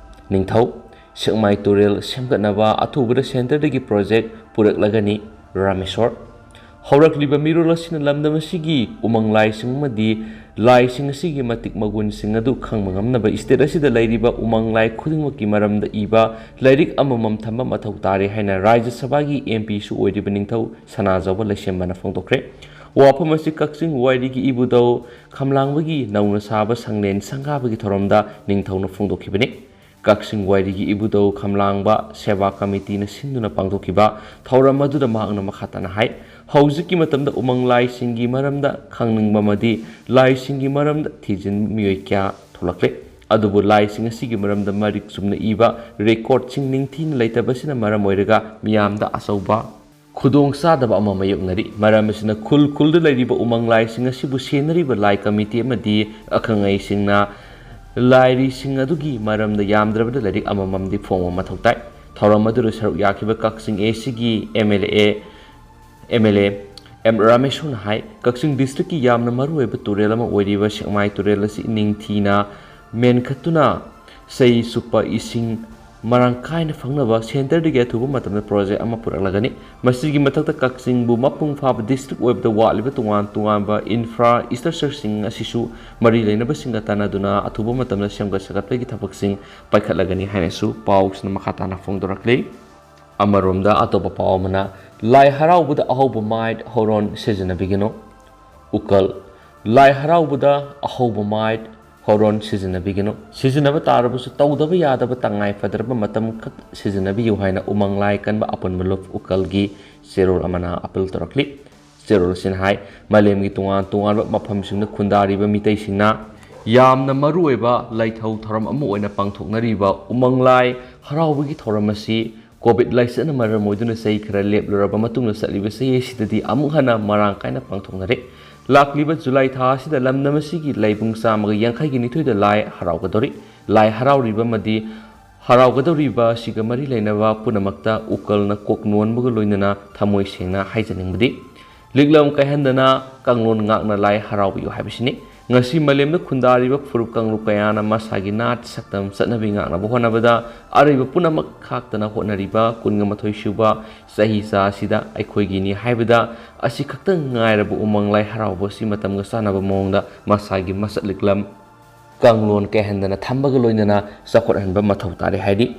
ꯅꯤꯡꯊꯧ, ꯁꯦꯛꯃꯥꯏ ꯇꯨꯔꯦꯜ ꯁꯦꯝꯒꯠꯅꯕ ꯑꯊꯨꯕꯗ ꯁꯦꯟꯇꯔꯗꯒꯤ ꯄ꯭ꯔꯣꯖꯦꯛ ꯄꯨꯔꯛꯂꯒꯅꯤ꯫ ꯔꯥꯃꯦꯁꯣꯔ, ꯍꯧꯔꯛꯂꯤꯕ ꯃꯤꯔꯣꯜ ꯑꯁꯤꯅ ꯂꯝꯗꯝ ꯑꯁꯤꯒꯤ ꯎꯃꯪ ꯂꯥꯏꯁꯤꯡ ꯑꯃꯗꯤ ꯂꯥꯏꯁꯤꯡ ꯑꯁꯤꯒꯤ ꯃꯇꯤꯛ ꯃꯒꯨꯟꯁꯤꯡ ꯑꯗꯨ ꯈꯪꯕ ꯉꯝꯅꯕ ꯁ꯭ꯇꯦꯠ ꯑꯁꯤꯗ ꯂꯩꯔꯤꯕ ꯎꯃꯪ ꯂꯥꯏ ꯈꯨꯗꯤꯡꯃꯛꯀꯤ ꯃꯔꯝꯗ ꯏꯕ ꯂꯥꯏꯔꯤꯛ ꯑꯃꯃꯝ ꯊꯝꯕ ꯃꯊꯧ ꯇꯥꯔꯦ ꯍꯥꯏꯅ ꯔꯥꯖ꯭ꯌ ꯁꯚꯥꯒꯤ ꯑꯦꯝ ꯄꯤꯁꯨ ꯑꯣꯏꯔꯤꯕ ꯅꯤꯡꯊꯧ ꯁꯅꯥꯖꯥꯎꯕ ꯂꯩꯁꯦꯝꯕꯅ ꯐꯣꯡꯗꯣꯛꯈ꯭ꯔꯦ꯫ ꯋꯥꯐꯝ ꯑꯁꯤ ꯀꯛꯆꯤꯡ ꯋꯥꯏꯔꯤꯒꯤ ꯏꯕꯨꯙꯧ ꯈꯝꯂꯥꯡꯕꯒꯤ ꯅꯧꯅ ꯁꯥꯕ ꯁꯪꯂꯦꯟ ꯁꯪꯒꯥꯕꯒꯤ ꯊꯧꯔꯝꯗ ꯅꯤꯡꯊꯧꯅ ꯐꯣꯡꯗꯣꯛꯈꯤꯕꯅꯤ꯫ ꯀꯛꯆꯤꯡ ꯋꯥꯏꯔꯤꯒꯤ ꯏꯕꯨꯙꯧ ꯈꯝꯂꯥꯡꯕ ꯁꯦꯕꯥ ꯀꯃꯤꯇꯤꯅ ꯁꯤꯟꯗꯨꯅ ꯄꯥꯡꯊꯣꯛꯈꯤꯕ ꯊꯧꯔꯝ ꯑꯗꯨꯗ ꯃꯍꯥꯛꯅ ꯃꯈꯥ ꯇꯥꯅ ꯍꯥꯏ, ꯍꯧꯖꯤꯛꯀꯤ ꯃꯇꯝꯗ ꯎꯃꯪ ꯂꯥꯏꯁꯤꯡꯒꯤ ꯃꯔꯝꯗ ꯈꯪꯅꯤꯡꯕ ꯑꯃꯗꯤ ꯂꯥꯏꯁꯤꯡꯒꯤ ꯃꯔꯝꯗ ꯊꯤꯖꯤꯟꯕ ꯃꯤꯑꯣꯏ ꯀꯌꯥ ꯊꯣꯛꯂꯛꯂꯦ꯫ ꯑꯗꯨꯕꯨ ꯂꯥꯏꯁꯤꯡ ꯑꯁꯤꯒꯤ ꯃꯔꯝꯗ ꯃꯔꯤꯛ ꯆꯨꯝꯅ ꯏꯕ ꯔꯦꯀꯣꯔꯗꯁꯤꯡ ꯅꯤꯡꯊꯤꯅ ꯂꯩꯇꯕꯁꯤꯅ ꯃꯔꯝ ꯑꯣꯏꯔꯒ ꯃꯤꯌꯥꯝꯗ ꯑꯆꯧꯕ ꯈꯨꯗꯣꯡꯆꯥꯗꯕ ꯑꯃ ꯃꯥꯌꯣꯛꯅꯔꯤ꯫ ꯃꯔꯝ ꯑꯁꯤꯅ ꯈꯨꯜ ꯈꯨꯜꯗ ꯂꯩꯔꯤꯕ ꯎꯃꯪ ꯂꯥꯏꯁꯤꯡ ꯑꯁꯤꯕꯨ ꯁꯦꯟꯅꯔꯤꯕ ꯂꯥꯏ ꯀꯃꯤꯇꯤ ꯑꯃꯗꯤ ꯑꯈꯪ ꯑꯍꯩꯁꯤꯡꯅ ꯂꯥꯏꯔꯤꯁꯤꯡ ꯑꯗꯨꯒꯤ ꯃꯔꯝꯗ ꯌꯥꯝꯗ꯭ꯔꯕꯗ ꯂꯥꯏꯔꯤꯛ ꯑꯃꯃꯝꯗꯤ ꯐꯣꯡꯕ ꯃꯊꯧ ꯇꯥꯏ꯫ ꯊꯧꯔꯝ ꯑꯗꯨꯗ ꯁꯔꯨꯛ ꯌꯥꯈꯤꯕ ꯀꯛꯆꯤꯡ ꯑꯦ ꯁꯤꯒꯤ M L A, M L A M ꯔꯥꯃꯦꯁꯣꯔꯅ ꯍꯥꯏ, ꯀꯛꯆꯤꯡ ꯗꯤꯁꯇ꯭ꯔꯤꯛꯀꯤ ꯌꯥꯝꯅ ꯃꯔꯨꯑꯣꯏꯕ ꯇꯨꯔꯦꯜ ꯑꯃ ꯑꯣꯏꯔꯤꯕ ꯁꯦꯛꯃꯥꯏ ꯇꯨꯔꯦꯜ ꯑꯁꯤ ꯅꯤꯡꯊꯤꯅ ꯃꯦꯟꯈꯠꯇꯨꯅ ꯆꯩ ꯆꯨꯞꯄ ꯏꯁꯤꯡ ꯃꯔꯥꯡ ꯀꯥꯏꯅ ꯐꯪꯅꯕ ꯁꯦꯟꯇꯔꯗꯒꯤ ꯑꯊꯨꯕ ꯃꯇꯝꯗ ꯄ꯭ꯔꯣꯖꯦꯛ ꯑꯃ ꯄꯨꯔꯛꯂꯒꯅꯤ꯫ ꯃꯁꯤꯒꯤ ꯃꯊꯛꯇ ꯀꯛꯆꯤꯡꯕꯨ ꯃꯄꯨꯡ ꯐꯥꯕ ꯗꯤꯁꯇ꯭ꯔꯤꯛ ꯑꯣꯏꯕꯗ ꯋꯥꯠꯂꯤꯕ ꯇꯣꯉꯥꯟ ꯇꯣꯉꯥꯟꯕ ꯏꯟꯐ꯭ꯔꯥ ꯏꯁꯇ꯭ꯔꯛꯆꯔꯁꯤꯡ ꯑꯁꯤꯁꯨ ꯃꯔꯤ ꯂꯩꯅꯕꯁꯤꯡꯒ ꯇꯥꯟꯅꯗꯨꯅ ꯑꯊꯨꯕ ꯃꯇꯝꯗ ꯁꯦꯝꯒꯠ ꯁꯥꯒꯠꯄꯒꯤ ꯊꯕꯛꯁꯤꯡ ꯄꯥꯏꯈꯠꯂꯒꯅꯤ ꯍꯥꯏꯅꯁꯨ ꯄꯥꯎꯁꯤꯅ ꯃꯈꯥ ꯇꯥꯅ ꯐꯣꯡꯗꯣꯔꯛꯂꯤ꯫ ꯑꯃꯔꯣꯝꯗ ꯑꯇꯣꯞꯄ ꯄꯥꯎ ꯑꯃꯅ, ꯂꯥꯏ ꯍꯔꯥꯎꯕꯗ ꯑꯍꯧꯕ ꯃꯥꯏꯠ ꯍꯣꯔꯣꯟ ꯁꯤꯖꯤꯟꯅꯕꯤꯒꯅꯨ꯫ ꯎꯀꯜ, ꯂꯥꯏ ꯍꯔꯥꯎꯕꯗ ꯑꯍꯧꯕ ꯃꯥꯏꯠ ꯍꯣꯔꯣꯟ ꯁꯤꯖꯤꯟꯅꯕꯤꯒꯅꯨ꯫ ꯁꯤꯖꯤꯟꯅꯕ ꯇꯥꯔꯕꯁꯨ ꯇꯧꯗꯕ ꯌꯥꯗꯕ ꯇꯉꯥꯏ ꯐꯗ꯭ꯔꯕ ꯃꯇꯝꯈꯛ ꯁꯤꯖꯤꯟꯅꯕꯤꯌꯨ ꯍꯥꯏꯅ ꯎꯃꯪ ꯂꯥꯏ ꯀꯟꯕ ꯑꯄꯨꯟꯕ ꯂꯨꯞ ꯎꯀꯜꯒꯤ ꯆꯦꯔꯣꯜ ꯑꯃꯅ ꯑꯄꯤꯜ ꯇꯧꯔꯛꯂꯤ꯫ ꯆꯦꯔꯣꯜ ꯑꯁꯤꯅ ꯍꯥꯏ, ꯃꯥꯂꯦꯝꯒꯤ ꯇꯣꯉꯥꯟ ꯇꯣꯉꯥꯟꯕ ꯃꯐꯝꯁꯤꯡꯗ ꯈꯨꯟꯗꯥꯔꯤꯕ ꯃꯤꯇꯩꯁꯤꯡꯅ ꯌꯥꯝꯅ ꯃꯔꯨꯑꯣꯏꯕ ꯂꯥꯏꯊꯧ ꯊꯧꯔꯝ ꯑꯃ ꯑꯣꯏꯅ ꯄꯥꯡꯊꯣꯛꯅꯔꯤꯕ ꯎꯃꯪ ꯂꯥꯏ ꯍꯔꯥꯎꯕꯒꯤ ꯊꯧꯔꯝ ꯑꯁꯤ ꯀꯣꯚꯤꯗ ꯂꯥꯏꯆꯠꯅ ꯃꯔꯝ ꯑꯣꯏꯗꯨꯅ ꯆꯍꯤ ꯈꯔ ꯂꯦꯞꯂꯨꯔꯕ ꯃꯇꯨꯡꯗ ꯆꯠꯂꯤꯕ ꯆꯍꯤ ꯑꯁꯤꯗꯗꯤ ꯑꯃꯨꯛ ꯍꯟꯅ ꯃꯔꯥꯡ ꯀꯥꯏꯅ ꯄꯥꯡꯊꯣꯛꯅꯔꯦ꯫ ꯂꯥꯛꯂꯤꯕ ꯖꯨꯂꯥꯏ ꯊꯥ ꯑꯁꯤꯗ ꯂꯝꯗꯝ ꯑꯁꯤꯒꯤ ꯂꯥꯏꯕꯨꯡ ꯆꯥꯝꯃꯒ ꯌꯥꯡꯈꯩꯒꯤ ꯅꯤꯊꯣꯏꯗ ꯂꯥꯏ ꯍꯔꯥꯎꯒꯗꯧꯔꯤ꯫ ꯂꯥꯏ ꯍꯔꯥꯎꯔꯤꯕ ꯑꯃꯗꯤ ꯍꯔꯥꯎꯒꯗꯧꯔꯤꯕ ꯑꯁꯤꯒ ꯃꯔꯤ ꯂꯩꯅꯕ ꯄꯨꯝꯅꯃꯛꯇ ꯎꯀꯜꯅ ꯀꯣꯛ ꯅꯣꯟꯕꯒ ꯂꯣꯏꯅꯅ ꯊꯃꯣꯏ ꯁꯦꯡꯅ ꯍꯥꯏꯖꯅꯤꯡꯕꯗꯤ, ꯂꯤꯛꯂꯝ ꯀꯥꯏꯍꯟꯗꯅ ꯀꯥꯡꯂꯣꯟ ꯉꯥꯛꯅ ꯂꯥꯏ ꯍꯔꯥꯎꯕꯤꯌꯨ ꯍꯥꯏꯕꯁꯤꯅꯤ꯫ ꯉꯁꯤ ꯃꯥꯂꯦꯝꯗ ꯈꯨꯟꯗꯥꯔꯤꯕ ꯐꯨꯔꯨꯞ ꯀꯥꯡꯂꯨꯞ ꯀꯌꯥꯅ ꯃꯁꯥꯒꯤ ꯅꯥꯠ, ꯁꯛꯇꯝ, ꯆꯠꯅꯕꯤ ꯉꯥꯛꯅꯕ ꯍꯣꯠꯅꯕꯗ ꯑꯔꯩꯕ ꯄꯨꯝꯅꯃꯛ ꯈꯥꯛꯇꯅ ꯍꯣꯠꯅꯔꯤꯕ ꯀꯨꯟꯒ ꯃꯥꯊꯣꯏ ꯁꯨꯕ ꯆꯍꯤ ꯆꯥ ꯑꯁꯤꯗ ꯑꯩꯈꯣꯏꯒꯤꯅꯤ ꯍꯥꯏꯕꯗ ꯑꯁꯤ ꯈꯛꯇꯪ ꯉꯥꯏꯔꯕ ꯎꯃꯪ ꯂꯥꯏ ꯍꯔꯥꯎꯕ ꯑꯁꯤ ꯃꯇꯝꯒ ꯆꯥꯟꯅꯕ ꯃꯑꯣꯡꯗ ꯃꯁꯥꯒꯤ ꯃꯁꯛ ꯂꯤꯛꯂꯝ ꯀꯥꯡꯂꯣꯟ ꯀꯥꯏꯍꯟꯗꯅ ꯊꯝꯕꯒ ꯂꯣꯏꯅꯅ ꯆꯥꯎꯈꯠꯍꯟꯕ ꯃꯊꯧ ꯇꯥꯔꯦ ꯍꯥꯏꯔꯤ꯫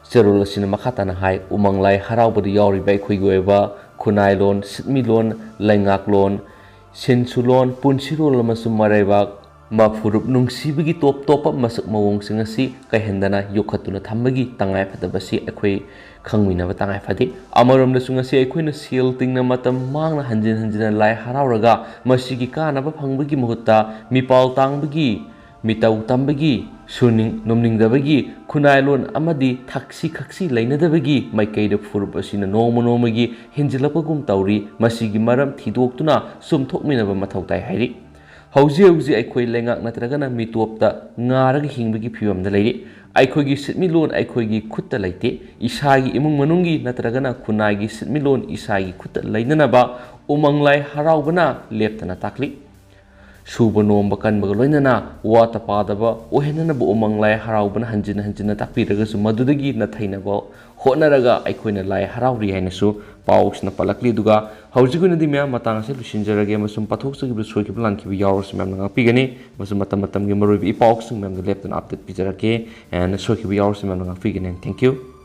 ꯆꯦꯔꯣꯜ ꯑꯁꯤꯅ ꯃꯈꯥ ꯇꯥꯅ ꯍꯥꯏ, ꯎꯃꯪ ꯂꯥꯏ ꯍꯔꯥꯎꯕꯗ ꯌꯥꯎꯔꯤꯕ ꯑꯩꯈꯣꯏꯒꯤ ꯑꯣꯏꯕ ꯈꯨꯟꯅꯥꯏꯂꯣꯟ, ꯁꯤꯟꯃꯤꯂꯣꯟ, ꯂꯩꯉꯥꯛꯂꯣꯟ, ꯁꯤꯟꯁꯨꯂꯣꯟ, ꯄꯨꯟꯁꯤꯔꯣꯜ ꯑꯃꯁꯨꯡ ꯃꯔꯩꯕꯥꯛ ꯃꯐꯨꯔꯨꯞ ꯅꯨꯡꯁꯤꯕꯒꯤ ꯇꯣꯞ ꯇꯣꯞꯄ ꯃꯁꯛ ꯃꯑꯣꯡꯁꯤꯡ ꯑꯁꯤ ꯀꯥꯏꯍꯟꯗꯅ ꯌꯣꯛꯈꯠꯇꯨꯅ ꯊꯝꯕꯒꯤ ꯇꯉꯥꯏ ꯐꯗꯕ ꯑꯁꯤ ꯑꯩꯈꯣꯏ ꯈꯪꯃꯤꯟꯅꯕ ꯇꯉꯥꯏ ꯐꯗꯦ꯫ ꯑꯃꯔꯣꯝꯗꯁꯨ ꯉꯁꯤ ꯑꯩꯈꯣꯏꯅ ꯁꯦꯜ ꯇꯤꯡꯅ ꯃꯇꯝ ꯃꯥꯡꯅ ꯍꯟꯖꯤꯟ ꯍꯟꯖꯤꯟꯅ ꯂꯥꯏ ꯍꯔꯥꯎꯔꯒ ꯃꯁꯤꯒꯤ ꯀꯥꯟꯅꯕ ꯐꯪꯕꯒꯤ ꯃꯍꯨꯠꯇ ꯃꯤꯄꯥꯜ ꯇꯥꯡꯕꯒꯤ, ꯃꯤꯇꯧ ꯇꯝꯕꯒꯤ, ꯁꯨꯅꯤꯡ ꯅꯣꯝꯅꯤꯡꯗꯕꯒꯤ, ꯈꯨꯟꯅꯥꯏꯂꯣꯟ ꯑꯃꯗꯤ ꯊꯛꯁꯤ ꯈꯛꯁꯤ ꯂꯩꯅꯗꯕꯒꯤ ꯃꯥꯏꯀꯩꯗ ꯐꯨꯔꯨꯞ ꯑꯁꯤꯅ ꯅꯣꯡꯃ ꯅꯣꯡꯃꯒꯤ ꯍꯦꯟꯖꯤꯜꯂꯛꯄꯒꯨꯝ ꯇꯧꯔꯤ꯫ ꯃꯁꯤꯒꯤ ꯃꯔꯝ ꯊꯤꯗꯣꯛꯇꯨꯅ ꯆꯨꯝꯊꯣꯛꯃꯤꯟꯅꯕ ꯃꯊꯧ ꯇꯥꯏ ꯍꯥꯏꯔꯤ꯫ ꯍꯧꯖꯤꯛ ꯍꯧꯖꯤꯛ ꯑꯩꯈꯣꯏ ꯂꯩꯉꯥꯛ ꯅꯠꯇ꯭ꯔꯒꯅ ꯃꯤꯇꯣꯞꯇ ꯉꯥꯔꯒ ꯍꯤꯡꯕꯒꯤ ꯐꯤꯕꯝꯗ ꯂꯩꯔꯤ꯫ ꯑꯩꯈꯣꯏꯒꯤ ꯁꯤꯟꯃꯤꯠꯂꯣꯟ ꯑꯩꯈꯣꯏꯒꯤ ꯈꯨꯠꯇ ꯂꯩꯇꯦ꯫ ꯏꯁꯥꯒꯤ ꯏꯃꯨꯡ ꯃꯅꯨꯡꯒꯤ ꯅꯠꯇ꯭ꯔꯒꯅ ꯈꯨꯟꯅꯥꯏꯒꯤ ꯁꯤꯟꯃꯤꯠꯂꯣꯟ ꯏꯁꯥꯒꯤ ꯈꯨꯠꯇ ꯂꯩꯅꯅꯕ ꯎꯃꯪ ꯂꯥꯏ ꯍꯔꯥꯎꯕꯅ ꯂꯦꯞꯇꯅ ꯇꯥꯛꯂꯤ꯫ ꯁꯨꯕ ꯅꯣꯝꯕ ꯀꯟꯕꯒ ꯂꯣꯏꯅꯅ ꯋꯥꯠꯇ ꯄꯥꯗꯕ ꯑꯣꯏꯍꯟꯅꯅꯕ ꯎꯃꯪ ꯂꯥꯏ ꯍꯔꯥꯎꯕꯅ ꯍꯟꯖꯤꯟ ꯍꯟꯖꯤꯟꯅ ꯇꯥꯛꯄꯤꯔꯒꯁꯨ ꯃꯗꯨꯗꯒꯤ ꯅꯥꯊꯩꯅꯕ ꯍꯣꯠꯅꯔꯒ ꯑꯩꯈꯣꯏꯅ ꯂꯥꯏ ꯍꯔꯥꯎꯔꯤ ꯍꯥꯏꯅꯁꯨ ꯄꯥꯎꯁꯤꯅ ꯄꯜꯂꯛꯂꯤ꯫ ꯑꯗꯨꯒ ꯍꯧꯖꯤꯛ ꯑꯣꯏꯅꯗꯤ ꯃꯌꯥꯝ ꯃꯇꯥꯡ ꯑꯁꯤ ꯂꯣꯏꯁꯤꯟꯖꯔꯒꯦ ꯑꯃꯁꯨꯡ ꯄꯥꯊꯣꯛꯆꯈꯤꯕ ꯁꯣꯏꯈꯤꯕ ꯂꯥꯟꯈꯤꯕ ꯌꯥꯎꯔꯁꯨ ꯃꯌꯥꯝꯅ ꯉꯥꯛꯄꯤꯒꯅꯤ ꯑꯃꯁꯨꯡ ꯃꯇꯝ ꯃꯇꯝꯒꯤ ꯃꯔꯨꯑꯣꯏꯕ ꯏ ꯄꯥꯎꯁꯤꯡ ꯃꯌꯥꯝꯗ ꯂꯦꯞꯇꯅ update ꯄꯤꯖꯔꯛꯀꯦ꯫ And ꯁꯣꯏꯈꯤꯕ ꯌꯥꯎꯔꯁꯨ ꯃꯌꯥꯝꯅ ꯉꯥꯛꯄꯤꯒꯅꯤ꯫ Thank you꯫